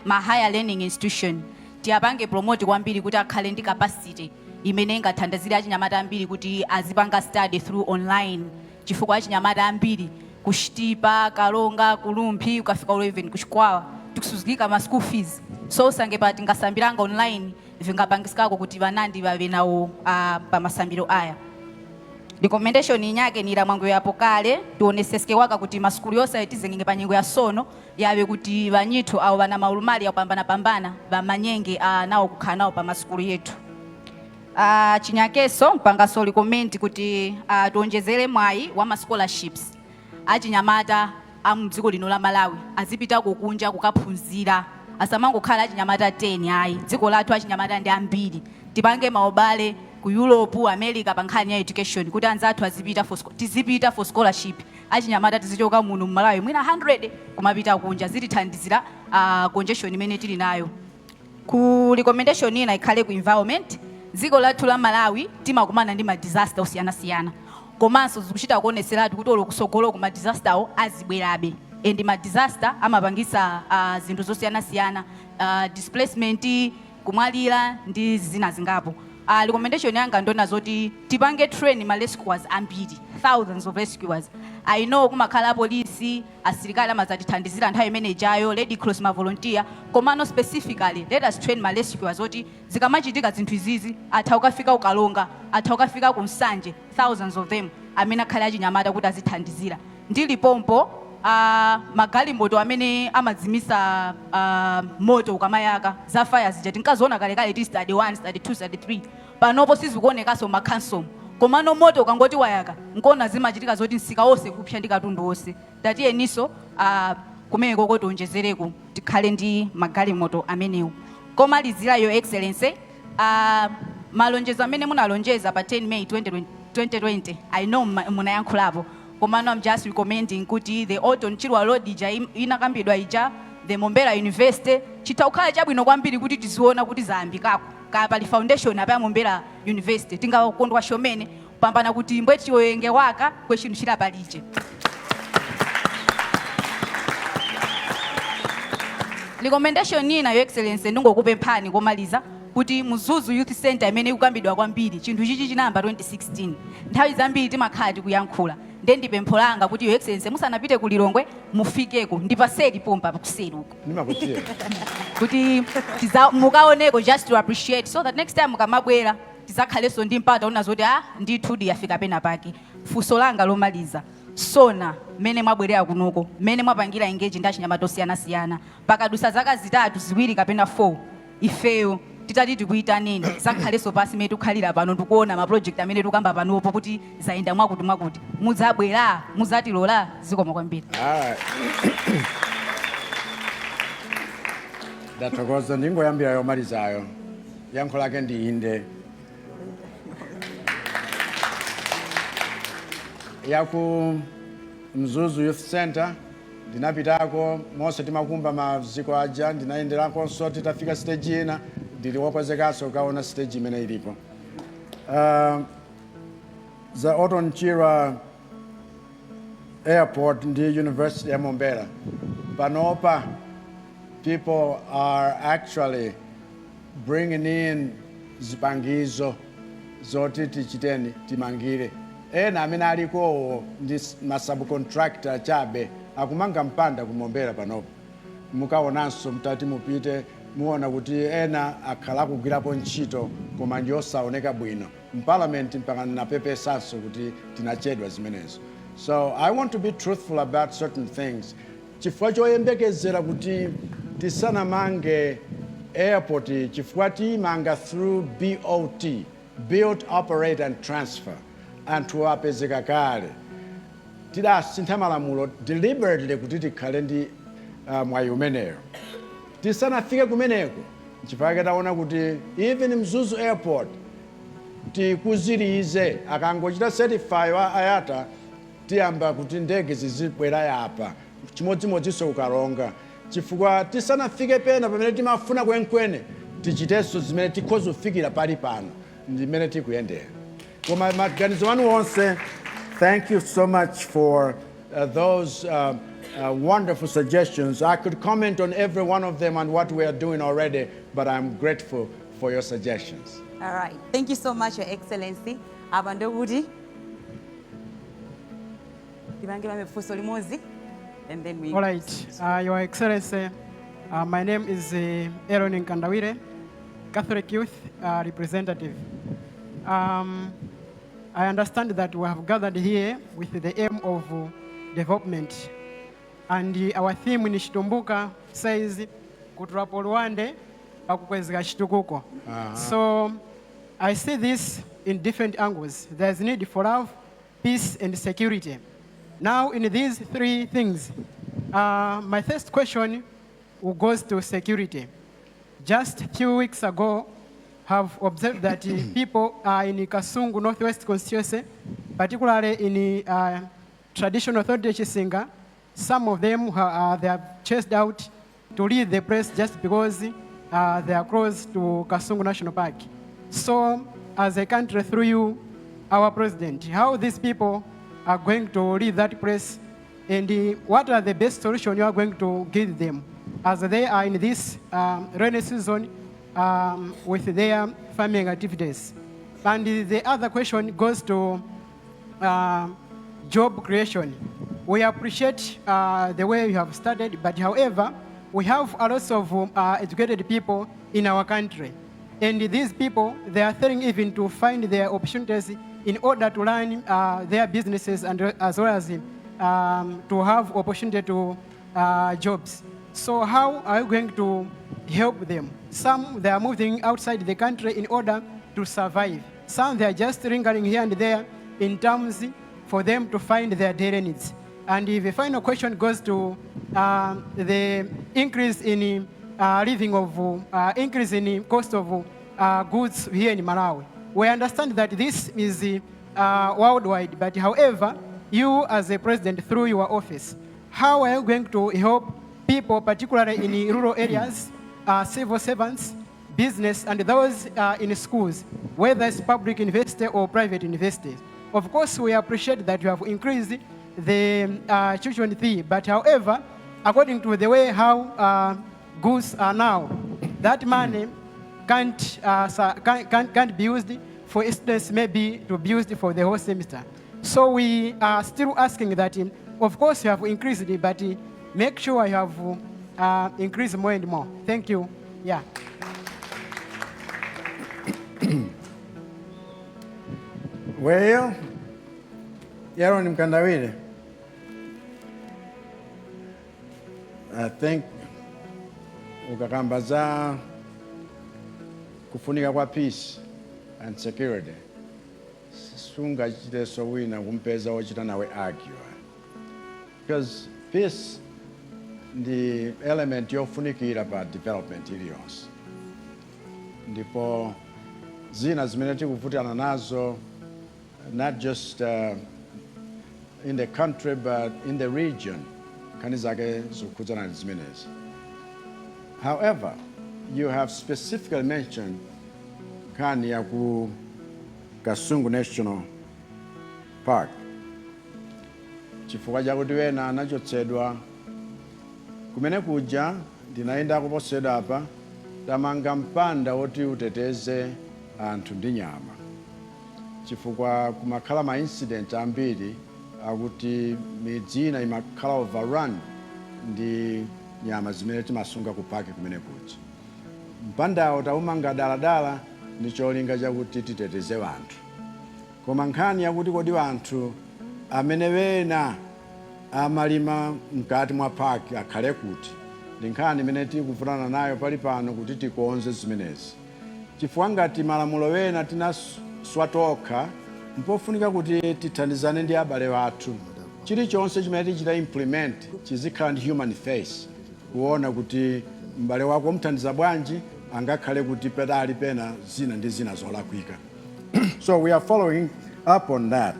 ma higher learning institution. Tiyapange promote kwambiri kuti akhale ndi capacity imene ingathandizire achinyamata ambiri kuti azipanga study through online, chifukwa achinyamata ambiri ku Chitipa, Karonga, ku Rumphi, ukafika ulo even ku Chikwawa, tikusuzikika ma school fees. So usange pa tingasambiranga online, vingapangisikako kuti vanandi vave nawo pa masambiro aya. Recommendation inyake ni mwangu yapo kale tioneseske waka kuti masukulu yonse ayitizengenge pa nyengo ya sono yawe kuti vanyithu awo vana maulumali yakupambana pambana vamanyenge nawo kukhala nawo pa masukulu yetu. Chinyakeso mpangaso recommend kuti tionjezere mwayi wa ma scholarships achinyamata a mdziko lino la Malawi azipita kukunja kukaphunzira, asamangokhala achinyamata 10 ayi. Dziko lathu achinyamata ndi ambiri. Tipange maubale ku Europe, America pa nkhani ya education kuti anzathu azipita for tizipita for scholarship. Achinyamata tizichoka muno mMalawi mwina 100 kumapita kunja, zitithandizira congestion imene tili nayo. Ku recommendation ina ikhale ku environment. Dziko lathu la Malawi timakumana ndi ma disaster osiyanasiyana, komanso zikuchita kuoneseratu kuti olo kusogolo ku ma disaster awo azibwerabe, and ma disaster amapangisa zinthu zosiyanasiyana, displacement, kumwalira ndi zina zingapo. Recommendation yanga ndona zoti tipange train ma rescuers ambiri, thousands of rescuers. I know kumakhala polisi, asilikali amazatithandizira nthawi imene ijayo, Red Cross, ma volunteer, komano specifically let us train ma rescuers oti zikamachitika zinthu izizi atha kukafika ukalonga, atha kukafika ku Nsanje, thousands of them amene akhale achinyamata kuti azithandizira. Ndili pompo, magalimoto amene amadzimisa moto ukamayaka, za fire zija tinkaziona kalekale ti study 1, study 2, study 3, panopo sizikuonekanso makhansomo. Komano moto ukangoti wayaka nkona zimachitika zoti msika wonse kupsa ndi katundu wonse. Tatiyeniso kumeneko kotionjezereko tikhale ndi magalimoto amenewo. Komalizira, Your Excellency, malonjezo amene munalonjeza pa 10 May 2020, 2020, I know munayankhulapo, komano I'm just recommending kuti the Orton Chirwa Road ija inakambidwa ija, the Mombera University, chitha kukhala chabwino kwambiri kuti tiziona kuti zayambikako kaya pali foundation apa ya Mombera University. Tingakondwa shomene kupambana kuti mbwe chiwenge waka kwechinthu chilapalije. Recommendation ina, Your Excellency, ndingokupemphani komaliza kuti Mzuzu Youth Center imene ikukambidwa kwambiri, chinthu chichi chinayamba 2016, nthawi zambiri timakhala tikuyankhula, nde ndi pempho langa kuti, Your Excellency, musanapite ku Lilongwe mufikeko ndipaseri pompa kuseri uko. Ndimakudziwa. Kuti mukaoneko just to appreciate so that next time mukamabwera tizakhalenso ndi mpata una zoti ah, ndithu yafika pena pake. Funso langa lomaliza, SONA mmene mwabwerera kunoko, mmene mwapangira engage ndi achinyamata osiyanasiyana, pakadusa zaka 3, 2 kapena 4, ifeyo titati tikuyitaneni zakhalenso pasi mmene tikukhalira pano ndikuona ma project amene tikukamba panopo kuti zayenda mwakuti mwakuti, mudzabwera mudzatilola? Zikomo kwambiri. Alright. Ndathokoza. Ndingoyambira yomalizayo, yankho lake ndi inde. Yaku Mzuzu Youth Center, ndinapitako monse timakumba maziko aja, ndinayenderakonso titafika stage ina. Ndili wokonzekanso kukaona stage imene ilipo. Za Orton Chirwa Airport ndi University ya Mombera, panopa people are actually bringing in zipangizo zoti tichiteni timangire. Ena amene alikowo ndi ma subcontractor chabe, akumanga mpanda ku Mombera panopo. Mukaonanso mtati mupite muona kuti ena akhala akugwirapo ntchito koma ndi osaoneka bwino. Mparliament mpaka napepesanso kuti tinachedwa zimenezo. So I want to be truthful about certain things chifukwa choyembekezera kuti tisanamange airport, chifukwa tiyimanga through BOT, build, operate and transfer. Anthu apezeka kale. Tidasintha malamulo deliberately kuti tikhale ndi mwayi umeneyo. Tisanafike kumeneko, nchifukwa taona kuti even Mzuzu Airport tikuzirize, akangochita certify wa IATA tiyamba kuti ndege zizibwera yapa, chimodzimodzinso kukalonga, chifukwa tisanafike pena pamene timafuna kwenkwene tichitenso zimene tikhoza kufikira pali pano ndimene tikuyendera. Koma maganizo anu onse, thank you so much for those wonderful suggestions. I could comment on every one of them and what we are doing already, but I'm grateful for your suggestions. All right. Thank you so much, Your Excellency. Apa ndekuti tipange pame funso limodzi and then we All right, Your Excellency, my name is Aaron Nkandawire, Catholic Youth Representative. I understand that we have gathered here with the aim of development. And our theme in Chitumbuka says, Kutulapo Luande, pakukwezeka chitukuko. So I see this in different angles. There's need for love, peace, and security. Now, in these three things, my first question goes to security. Just a few weeks ago, have observed that people are in Kasungu Northwest constituency, particularly in traditional authority Chisinga, some of them they are chased out to leave the place just because they are close to Kasungu National Park. So, as a country, through you, our president, how these people are going to leave that place and what are the best solution you are going to give them as they are in this rainy season with their farming activities. And the other question goes to job creation. We appreciate the way you have started, but however, we have a lot of educated people in our country. And these people, they are failing even to find their opportunities in order to run their businesses and as well as to have opportunity to jobs. So how are you going to help them? Some, they are moving outside the country in order to survive. Some, they are just lingering here and there in terms for them to find their daily needs. And the final question goes to the increase in living of, increase in cost of goods here in Malawi. We understand that this is worldwide, but however, you as a president through your office, how are you going to help people, particularly in rural areas, civil servants, business, and those in schools, whether it's public university or private universities? Of course, we appreciate that you have increased the tuition fee, but however, according to the way how goods are now, that money can't be used for students, maybe to be used for the whole semester. So we are still asking that, of course, you have increased it, but make sure you have increased more and more. Thank you. Yeah. Well, Aaron Mkandawire, I think ukakamba za kufunika kwa peace and security, sungachiteso wina kumpeza wochita nawe argue, because peace ndi element yofunikira pa development iliyonse, ndipo zina zimene tikuvutana nazo, not just in the country but in the region, nkhani zake zikukhudzana ndi zimenezi. However, you have specifically mentioned nkhani ya ku Kasungu National Park, chifukwa chakuti wena anachotsedwa kumene kuja. Ndinayenda kuposedwa apa, tamanga mpanda woti uteteze anthu ndi nyama, chifukwa kumakhala ma incident ambiri akuti midzi ina imakhala overrun ndi nyama zimene timasunga ku park kumene kuja. Mpandawo taumanga daladala ndi cholinga chakuti titeteze wanthu, koma nkhani yakuti kodi wanthu amene wena amalima mkati mwa park akhale kuti, ndi nkhani imene tikuvutana nayo pali pano kuti tikonze zimenezi, chifukwa ngati malamulo wena tinaswa tokha, mpofunika kuti tithandizane ndi abale wathu. Chilichonse chimene tichita implement chizikhala ndi human face, kuona kuti m'bale wako umthandiza bwanji, angakhale kuti pedali pena zina ndi zina zolakwika. So we are following up on that.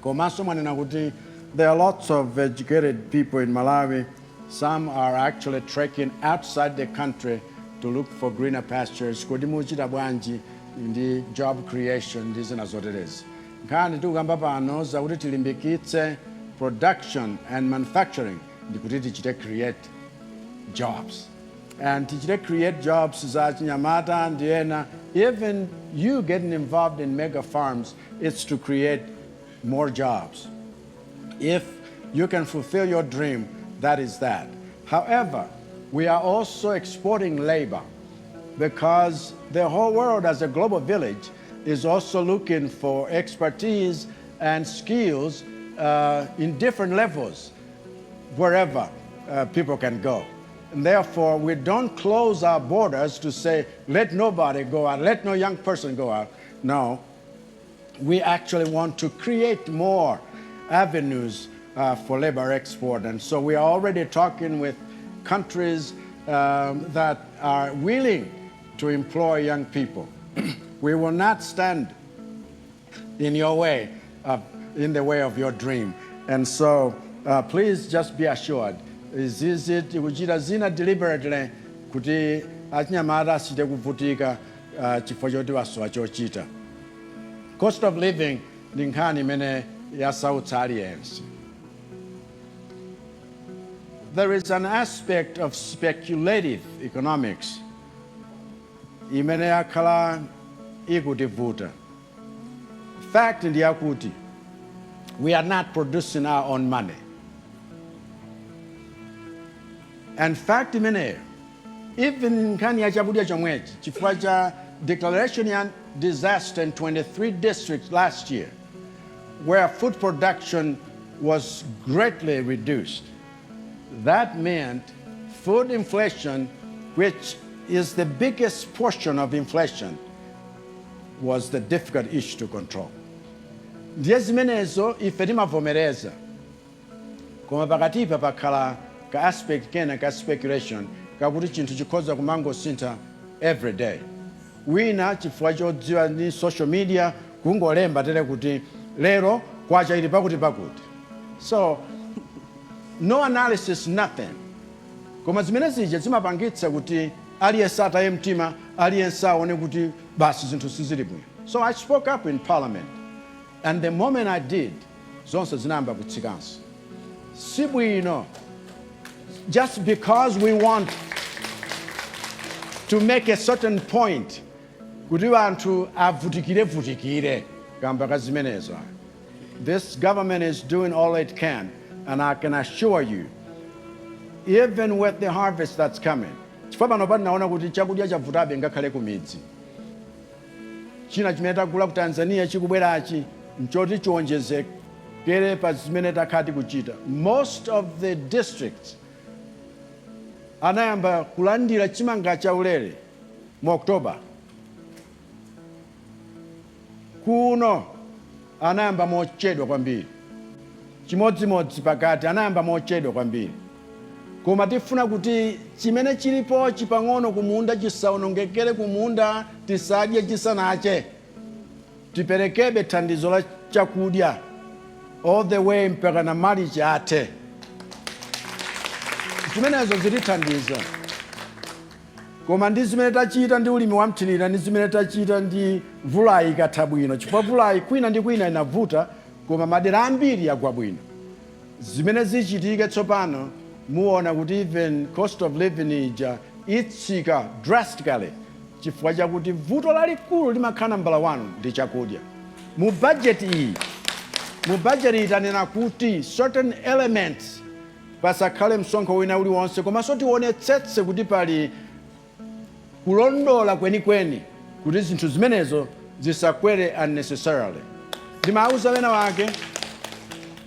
Komanso mwanena kuti there are lots of educated people in Malawi. Some are actually trekking outside the country to look for greener pastures. Kodi muchita bwanji ndi job creation ndi zina zoterezi? Nkhani tikukamba pano zakuti tilimbikitse production and manufacturing ndikuti tichite create jobs, and tichite create jobs za chinyamata ndi ena. Even you getting involved in mega farms, it's to create more jobs. If you can fulfill your dream, that is that. However, we are also exporting labor because the whole world as a global village is also looking for expertise and skills in different levels wherever people can go. And therefore, we don't close our borders to say, let nobody go out, let no young person go out. No, we actually want to create more avenues for labor export. And so we are already talking with countries that are willing to employ young people. We will not stand in your way, in the way of your dream. And so please just be assured. Izizi tikuchita zina deliberately kuti achinyamata asite kuvutika chifukwa choti wasowa chochita. Cost of living ndi nkhani imene yasautsa aliyense. There is an aspect of speculative economics imene yakhala ikutivuta. Fact ndi yakuti we are not producing our own money. And fact imeneyo, even nkhani ya chakudya chomwechi, chifukwa cha declaration ya disaster in 23 districts last year, where food production was greatly reduced. That meant food inflation, which is the biggest portion of inflation, was the difficult issue to control. Ndiye zimenezo ife timavomereza, koma pakatipa pakhala ka aspect kena ka speculation kakuti chinthu chikhoza kumangosintha every day. Wina chifukwa chodziwa ndi social media kungolemba tere kuti lero kwacha ili pakuti pakuti. So no analysis, nothing. Koma zimene zija zimapangitsa kuti aliyense ataye mtima, aliyense aone kuti basi zinthu sizili bwino. So I spoke up in Parliament, and the moment I did, zonse zinayamba kutsikanso. Sibwino just because we want to make a certain point kuti anthu avutikire vutikire kamba ka zimenezo. This government is doing all it can, and I can assure you, even with the harvest that's coming, chifukwa pano patinaona kuti chakudya chavutabe ngakhale ku midzi, china chimene tagula ku Tanzania chikubwerachi nchoti chiwonjezekere pa zimene takhala tikuchita. Most of the districts anayamba kulandira chimanga chaulere mu October. Kuno anayamba mochedwa kwambiri, chimodzimodzi pakati anayamba mochedwa kwambiri, koma tifuna kuti chimene chilipo chipang'ono kumunda chisaonongekere kumunda, tisadye chisanache, tiperekebe thandizo la chakudya all the way mpaka na March athe. Zimenezo zitithandiza. Koma ndi zimene tachita ndi ulimi wamthirira, ndi zimene tachita ndi mvulayi ikatha bwino, chifukwa mvulayi kwina ndi kwina inavuta, koma madera ambiri yagwa bwino, zimene zichitike tsopano muona kuti even cost of living ija itsika drastically, chifukwa chakuti vuto lalikulu limakhala nambala 1 ndi chakudya. Mu budget iyi tanena kuti certain elements pasakhale msonkho wina uliwonse, komanso tionetsetse kuti pali kulondola kwenikweni kuti zinthu zimenezo zisakwere unnecessarily. Ndimauza wena wake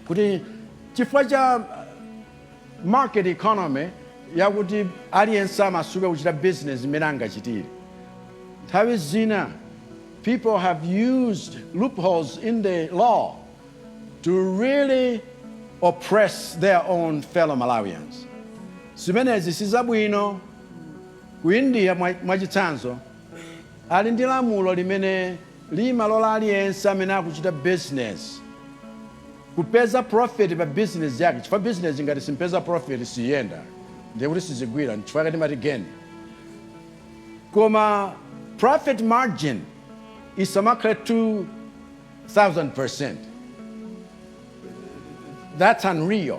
kuti chifukwa cha market economy yakuti aliyense amasuka kuchita business imene angachitire, nthawi zina people have used loopholes in the law to really oppress their own fellow Malawians. Zimenezi sizabwino. Ku India, mwachitsanzo, ali ndi lamulo limene limalola aliyense amene akuchita business kupeza profit pa business yake, chifukwa business ngati simpeza profit siyenda, ndiye kuti sizigwira, chifukwa timati gain, koma profit margin isamakhale 2000%. That's unreal,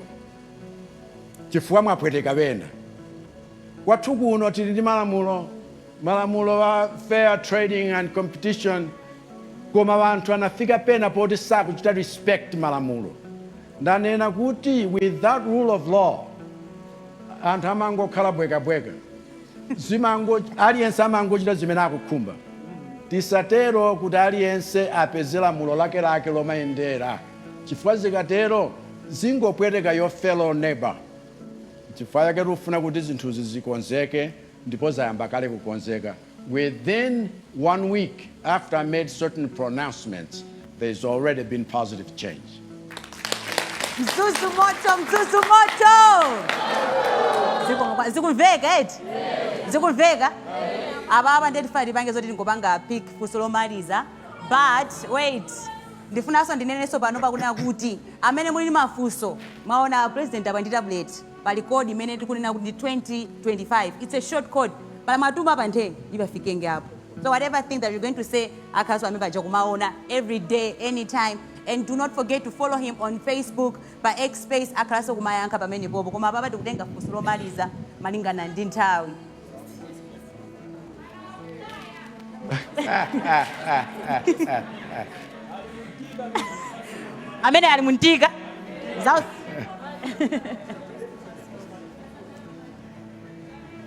chifukwa mwapweteka wena. Kwathu kuno tili ndi malamulo a fair trading and competition, koma wanthu anafika pena poti sakuchita respect malamulo. Ndanena kuti without rule of law anthu amangokhala bwekabweka, zimango aliyense amangochita zimene akukhumba. Tisatero kuti aliyense apeze lamulo lakelake lomayendera, chifukwa zikatero zingopweteka your fellow neighbor. Chifukwa chake tikufuna kuti zinthuzi zikonzeke, ndipo zayamba kale kukonzeka. Within one week after I made certain pronouncements, there's already been positive change. Mzuzu moto, Mzuzu moto! Zikumveka eti? Zikumveka apa? Ndiye tifuna tipange zoti tingopanga pick funso lomaliza, but wait, ndifunanso ndinenenso pano pakunena kuti amene muli ndi mafunso, mwaona President apa ndi tablet, pali code imene tikunena kuti ndi 2025. It's a short code. Pala matuma pa nthe ipafikenge apo. So whatever thing that you're going to say, akhaso amene paja kumaona every day, anytime. And do not forget to follow him on Facebook, pa X Space, akhalanso kumayankha pamene popo. Koma papa tikutenga funso lomaliza malingana ndi nthawi. Amene ali muntika South.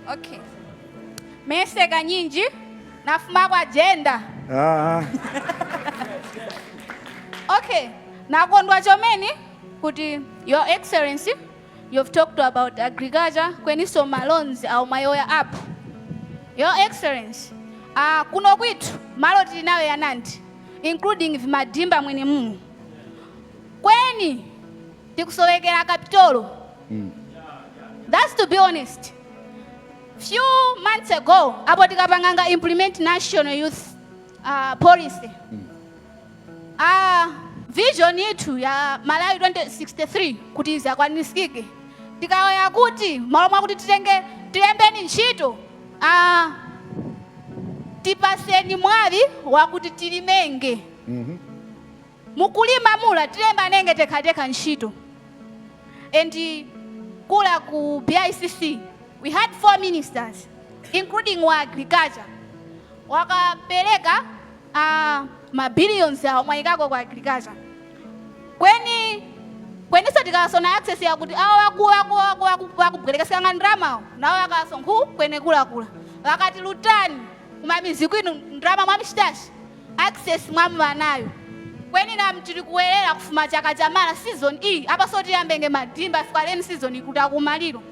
Okay. Meseka nyinji nafuma kwa jenda. Ah. Okay. Nakondwa chomeni kuti, Your Excellency, you've talked about agriculture, kweniso ma loans au mayoya up. Your Excellency, kuno kwithu malo tili nayo yanandi, including vimadimba mwene mumu. Kweni tikusowekera capital. That's to be honest. Few months ago, apo tikapanganga implement national youth policy. Vision yithu ya Malawi 2063 kuti izakwanisikike, tikawaya kuti malo mwakuti titenge tilembeni ntchito, tipaseni mwawi wakuti tilimenge. Mukulima mula tilemba nenge tekhatekha ntchito. And kula ku BICC we had four ministers, including wa agriculture, wakapereka ma billions awo mwayikako ku agriculture. Kweni kweniso tikasona access yakuti awo wakubwerekesekanga ndramawo nawo akasonkhu kwene kulakula wakati lutani kumamizi kwinu ndrama mwamchitachi access mwamva kweni nam tili kuwerera kufuma chaka chamala season iyi apa, so tiyambenge madimba fika leni season ikuti akumaliro.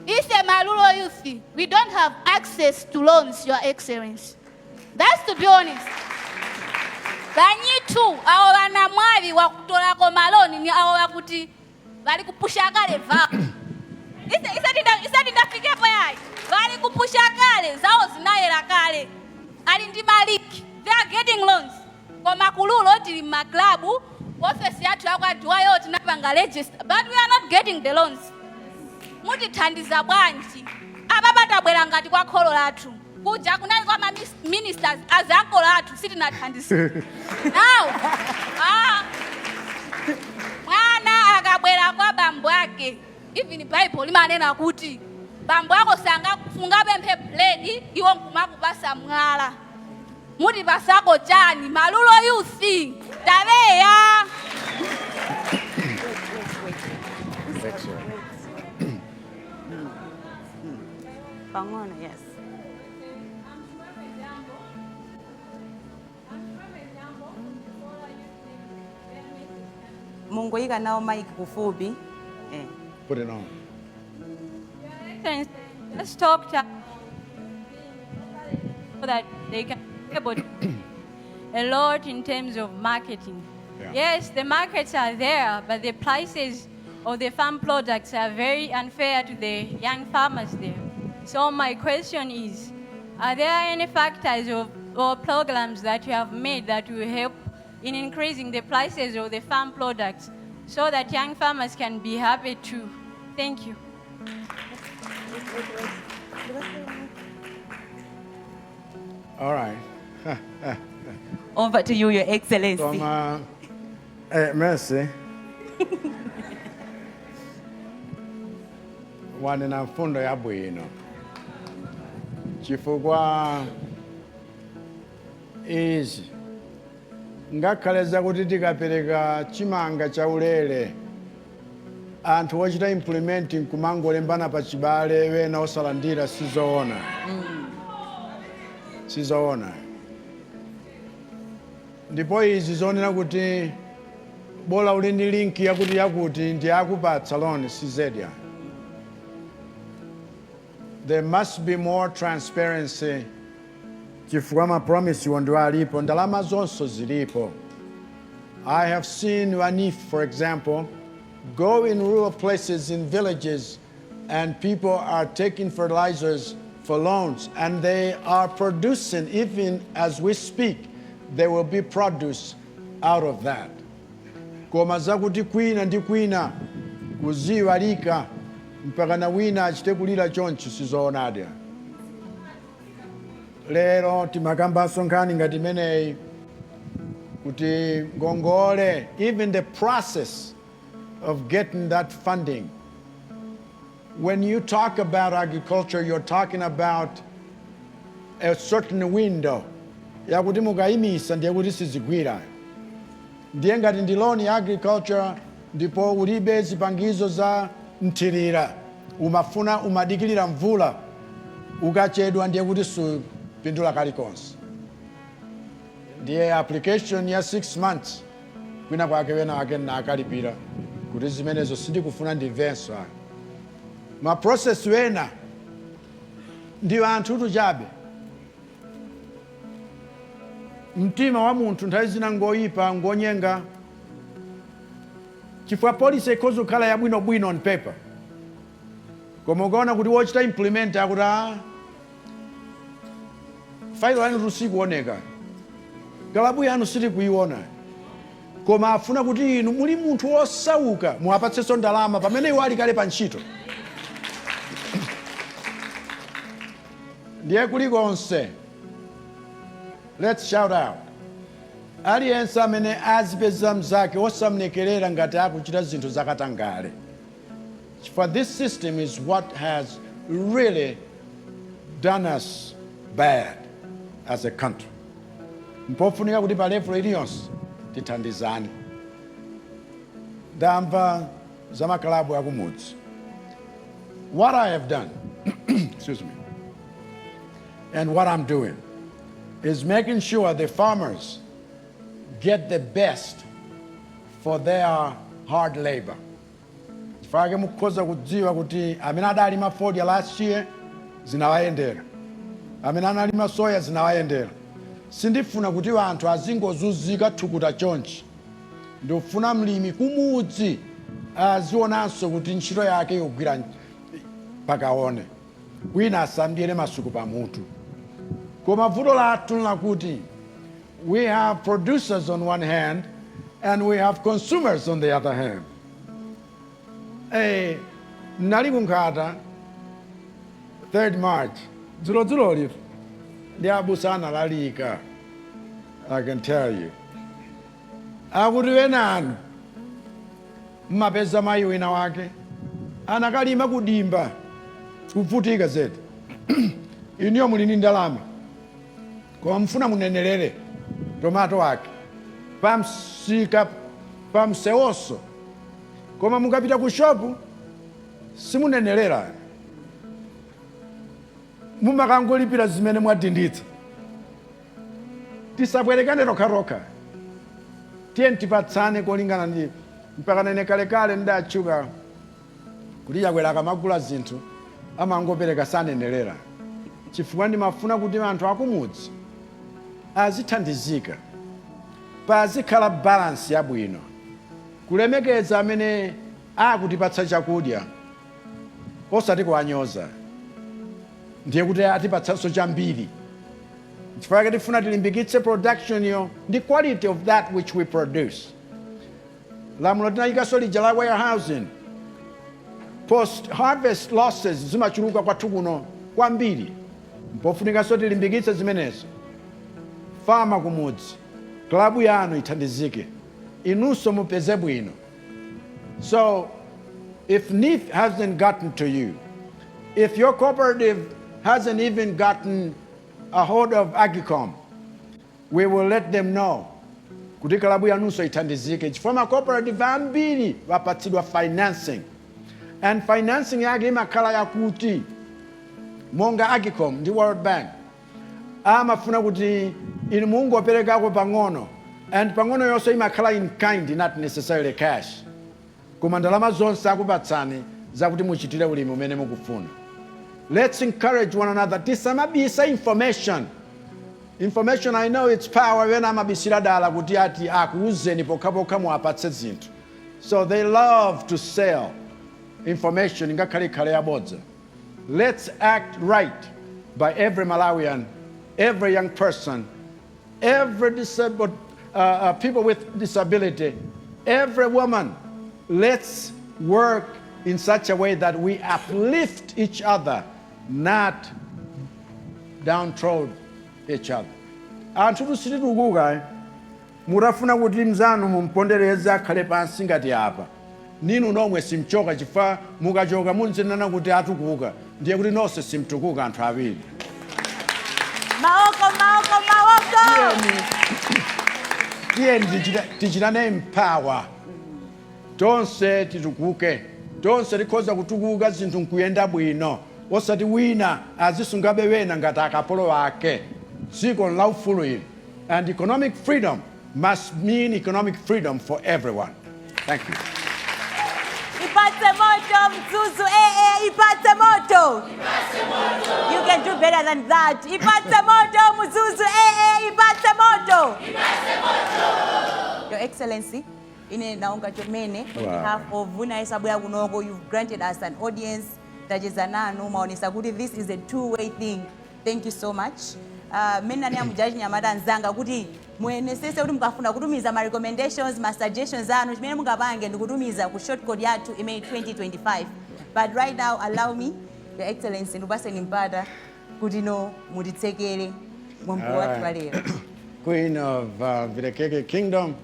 Ise ma rural youth, we don't have access to loans, Your Excellency. That's to be honest. Vanyitu awo vana mwavi wakutolako ma loan ni awo wakuti vali kupusha kale vawo. Ise tindafikepo yayi, vali kupusha kale zawo, zinayera kale, ali ndi maliki, they are getting loans. Koma ku rural tili mma club, ofesi yathu yakwadiwayo tinapanga register, but we are not getting the loans. Mutithandiza bwanji? Apa patabwera ngati kwa kholo lathu, kuja kunali kwa ma ministers azankolo athu, sitinathandizika. Now mwana akabwera kwa bambo ake, even Bible limanena kuti bambo ako sungapemphe buledi iwo nkumakupasa mwala. Mutipasako chani ma rural youth? Tabeya. Excellent. Pang'ono, yes. Mungoyika nawo mic kufupi. Put it on. Let's talk to so that they can be able to a lot in terms of marketing. Yes, the markets are there, but the prices of the farm products are very unfair to the young farmers there. So my question is, are there any factors or programs that you have made that will help in increasing the prices of the farm products so that young farmers can be happy too? Thank you. Wait, wait. All right. Over to you, Your Excellency. Koma, Mercy. Wanena mfundo yabwino, chifukwa izi ngakhale zakuti tikapereka chimanga chaulere, anthu ochita implement nkumangolembana pa chibale, wena osalandira, sizoona, sizoona. Ndipo izi zonena kuti bola uli ndi link yakuti yakuti ndi akupatsa loan, sizedi. There must be more transparency, chifukwa ma promise iwo ndiwo alipo, ndalama zonso zilipo. I have seen a NEEF, for example, go in rural places, in villages, and people are taking fertilizers for loans, and they are producing. Even as we speak, there will be produce out of that. Koma zakuti kwina ndi kwina kuziwalika mpaka na wina achite kulira chonchi, sizoonadi. Lero timakambanso nkhani ngati imeneyi, kuti ngongole, even the process of getting that funding. When you talk about agriculture, you're talking about a certain window yakuti mukayimisa ndiye kuti sizigwira. Ndiye ngati ndi loan ya agriculture ndipo ulibe zipangizo za mthirira, umafuna umadikilira mvula, ukachedwa ndiye kuti supindula kalikonse. Ndiye application ya 6 months, kwina kwake wena wake nakalipira kuti zimenezo sindikufuna ndimvenso ayo. Ma process wena ndi anthu tuchabe. Mtima wa munthu nthawi zina ngoyipa, ngonyenga, chifukwa policy ikhoza kukhala yabwinobwino on paper, koma ukaona kuti wochita implement akuti, "A failo yanu tusikuoneka, kalabu yanu sitikuiona," koma afuna kuti inu muli munthu wosauka muwapatsenso ndalama pamene iwo ali kale pa ntchito. Ndiye kulikonse, let's shout out aliyense amene azipeza mzake osamlekerera ngati akuchita zinthu zakatangale, chifukwa this system is what has really done us bad as a country. Mpofunika kuti pa level iliyonse tithandizane. Ndamva za makalabu akumudzi. What I have done, excuse me, and what I'm doing is making sure the farmers get the best for their hard labor. Chifukwa mukhoza kudziwa kuti amene adalima fodya last year zinawayendera, amene analima soya zinawayendera. Sindifuna kuti anthu azingozunzika thukuta chonchi. Ndikufuna mlimi kumudzi azionanso kuti ntchito yake yogwira pakaone, wina asamdyere masuku pamutu. Koma vuto lathu lakuti we have producers on one hand and we have consumers on the other hand. Nali kunkhata 3rd March, dzulo lipo ndi abusa analalika. I can tell you, akuti wenanu mmapeza mayi wina wake anakalima kudimba, kuvutika zedi, iniyo muli ndi ndalama, koma mfuna munenelere tomato wake pamsika, pamsewonso, koma mukapita ku shopu simunenelera, mumakangolipira zimene mwadinditsa. Tisabwerekane tokhatokha, tiye tipatsane kolingana ndi mpaka nene kalekale ndatchuka kuti Chakwera akamagula zinthu amangopereka, sanenelera, chifukwa ndimafuna kuti anthu akumudzi azithandizika, pazikhala balance yabwino, kulemekeza amene akutipatsa chakudya, osati kuwanyoza. Ndiye kuti atipatsanso chambiri. Chifukwa chake tifuna tilimbikitse production yo ndi quality of that which we produce. Lamulo tinayikanso lija la warehousing. Post harvest losses zimachuluka kwathu kuno kwambiri, mpofunikanso tilimbikitse zimenezo. Farmer kumudzi, klabu yanu ithandizike, inunso mupeze bwino. So if NEEF hasn't gotten to you, if your cooperative hasn't even gotten a hold of AGCOM, we will let them know kuti kalabu yanunso ithandizike, chifukwa ma cooperative ambiri vapatsidwa financing, and financing yake imakhala yakuti monga AGCOM ndi World Bank amafuna kuti inu mungoperekako pang'ono. And pang'ono yonse imakhala in kind, not necessarily cash, koma ndalama zonse akupatsani zakuti muchitire ulimi umene mukufuna. Let's encourage one another. Tisamabisa information. Information, I know it's power. Wena amabisira dala kuti ati akuuzeni pokhapokha muapatse zinthu. So they love to sell information, ngakhale ikhale yabodza. Let's act right by every Malawian, every young person, every disabled people with disability, every woman. Let's work in such a way that we uplift each other, not downtrod each other. Anthu tusititukuka, eh? Mutafuna kuti mzanu mumpondereze akhale pansi ngati apa, ninu nomwe simchoka, chifukwa mukachoka munzinena kuti atukuka, ndiye kuti nonse simtukuka anthu awiri. Maoko, maoko, maoko! Tiyeni tichitane empower, tonse titukuke, tonse tikhoza kutukuka, zinthu nkuyenda bwino, osati wina azisungabe wena ngati akapolo ake. Dziko la ufulu ili, and economic freedom must mean economic freedom for everyone. Thank you. Ipatse moto Mzuzu AA, ipatse moto! You can do better than that. Ipatse moto Mzuzu AA, ipatse moto! Your Excellency, ine naonga chomene on behalf of vuna isabwera kunoko. You've granted us an audience, tacheza nanu, maonesa kuti this is a two way thing. Thank you so much. Mmene nani amujaji nyamata anzanga kuti muyenesese kuti mukafuna kutumiza ma recommendations, ma suggestions anu, chimene mungapange ndikutumiza ku short code yathu imene 2025. But right now, allow me, Your Excellency, ndipaseni mpata kuti no mutitsekere mwambo wathu wa lero. Queen of Vilekeke Kingdom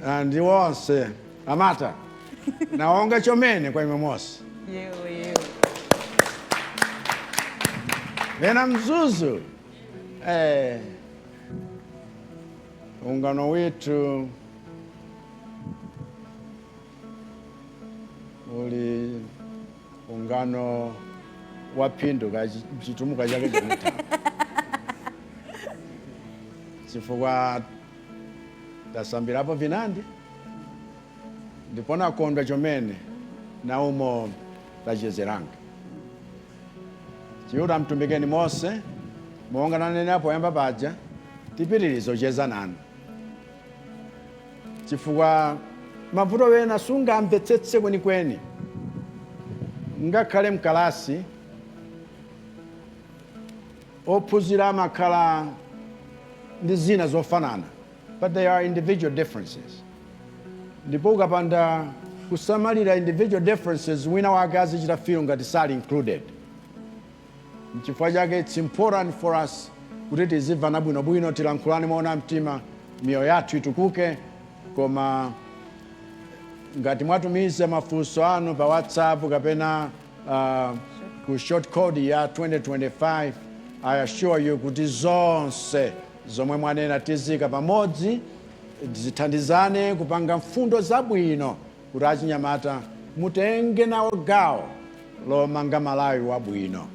and wonse amata, naonga chomene kwa imwe mose. Yewe yewe. Vena Mzuzu, eh, ungano witu uli ungano wa phindu, chitumuka chake chomutha, chifukwa tasambirapo vinandi ndipo nakondwa chomene naumo tachezeranga. Chiuta mtumbikeni mose. Monga nanene poyamba paja, tipitirize kucheza nanu, chifukwa mavuto wena sungamvetsetse kwenikweni ngakhale mkalasi. Ophunzira amakhala ndi zina zofanana, but there are individual differences, ndipo ukapanda kusamalira individual differences, wina wake azichita feel ngati sali included. Nchifukwa chake it's important for us kuti tizimvana bwinobwino, tilankhulane moona mtima, miyoyo yathu itukuke. Koma ngati mwatumiza mafunso anu pa WhatsApp kapena ku short code ya 2025, I assure you kuti zonse zomwe mwanena tizika pamodzi, zithandizane kupanga mfundo zabwino kuti achinyamata mutenge nawo gawo lomanga Malawi wabwino.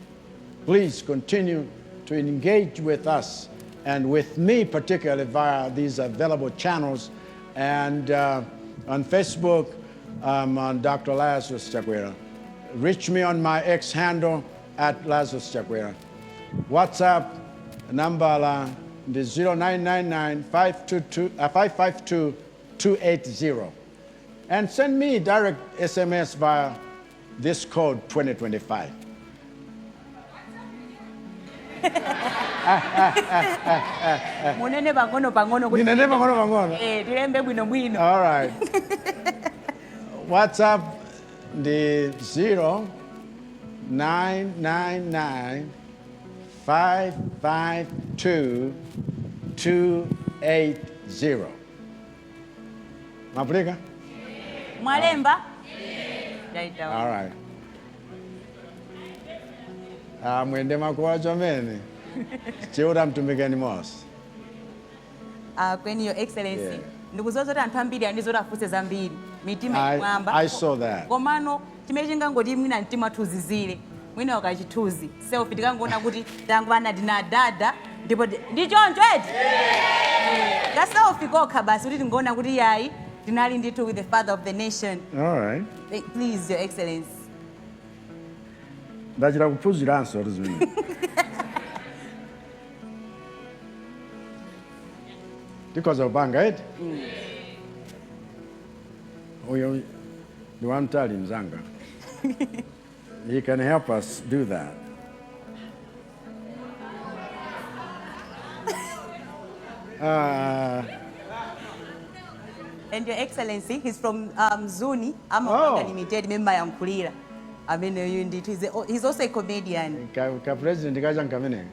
Please continue to engage with us and with me particularly via these available channels. And on Facebook, I'm on Dr. Lazarus Chakwera. Reach me on my X handle @LazarusChakwera. WhatsApp number la ndi 0999 522, 552 280. And send me direct SMS via this code 2025. Munene pang'ono pang'ono kuti Ninene pang'ono pang'ono. Eh, tilembe bwinobwino. All right. WhatsApp ndi 0999 552 280. Mapulika? Mwalemba? Yaita. All right. Ah, mwende makuwa chomene. Chiuta mtumikeni mose. Kweni, Your Excellency, ndikudziwa zoti anthu ambiri andizoti afunse zambiri, mitima ikwamba. I saw that. Komano chimene chingangoti mwina mtima thuzizire, mwina ukachithuzi selfie, tikangoona kuti tangwana tina dada. Ndipo ndi choncho eti? Ka selfie kokha basi kuti tingoona kuti yayi tinali ndithu with the father of the nation. All right. Please, Your Excellency. Ndachita kuphunziranso kuti zimene. Tikhoza kupanga eti? Uyo ndi wamtali mzanga. He can help us do that. And Your Excellency, he's from Zuni, Amapanga Oh. Limited, member yankulira. Amene ndithu he's also a comedian. Ka president kacha nkameneka.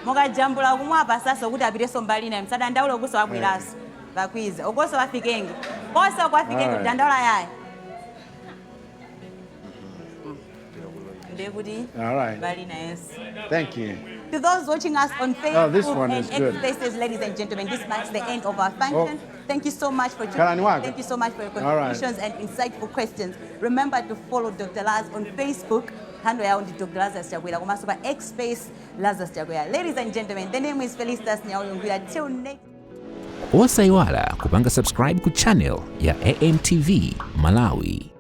Mukajambula kumwapa sasa kuti apiteso mbali naye, msadandaule, kuso wabweraso vakwiza ukoso vafikenge koso kwafikenge. Alright. Kudandaula yayi ndekuti All right. mbali nayenso. Thank you. To those watching us on Facebook Oh, this one and is good. X Spaces, ladies and gentlemen, this marks the end of our function. Thank you so much for tuning Kalani in. wako. Thank you so much for your All right. contributions and insightful questions. Remember to follow Dr. Laz on Facebook. Handle yawo ndi Dr. Lazarus Chakwera. Komanso pa X Space Lazarus Chakwera. Ladies and gentlemen, the name is Felicitas Nyauyongwira. Till next. Osayiwala kupanga subscribe ku channel ya AMTV Malawi.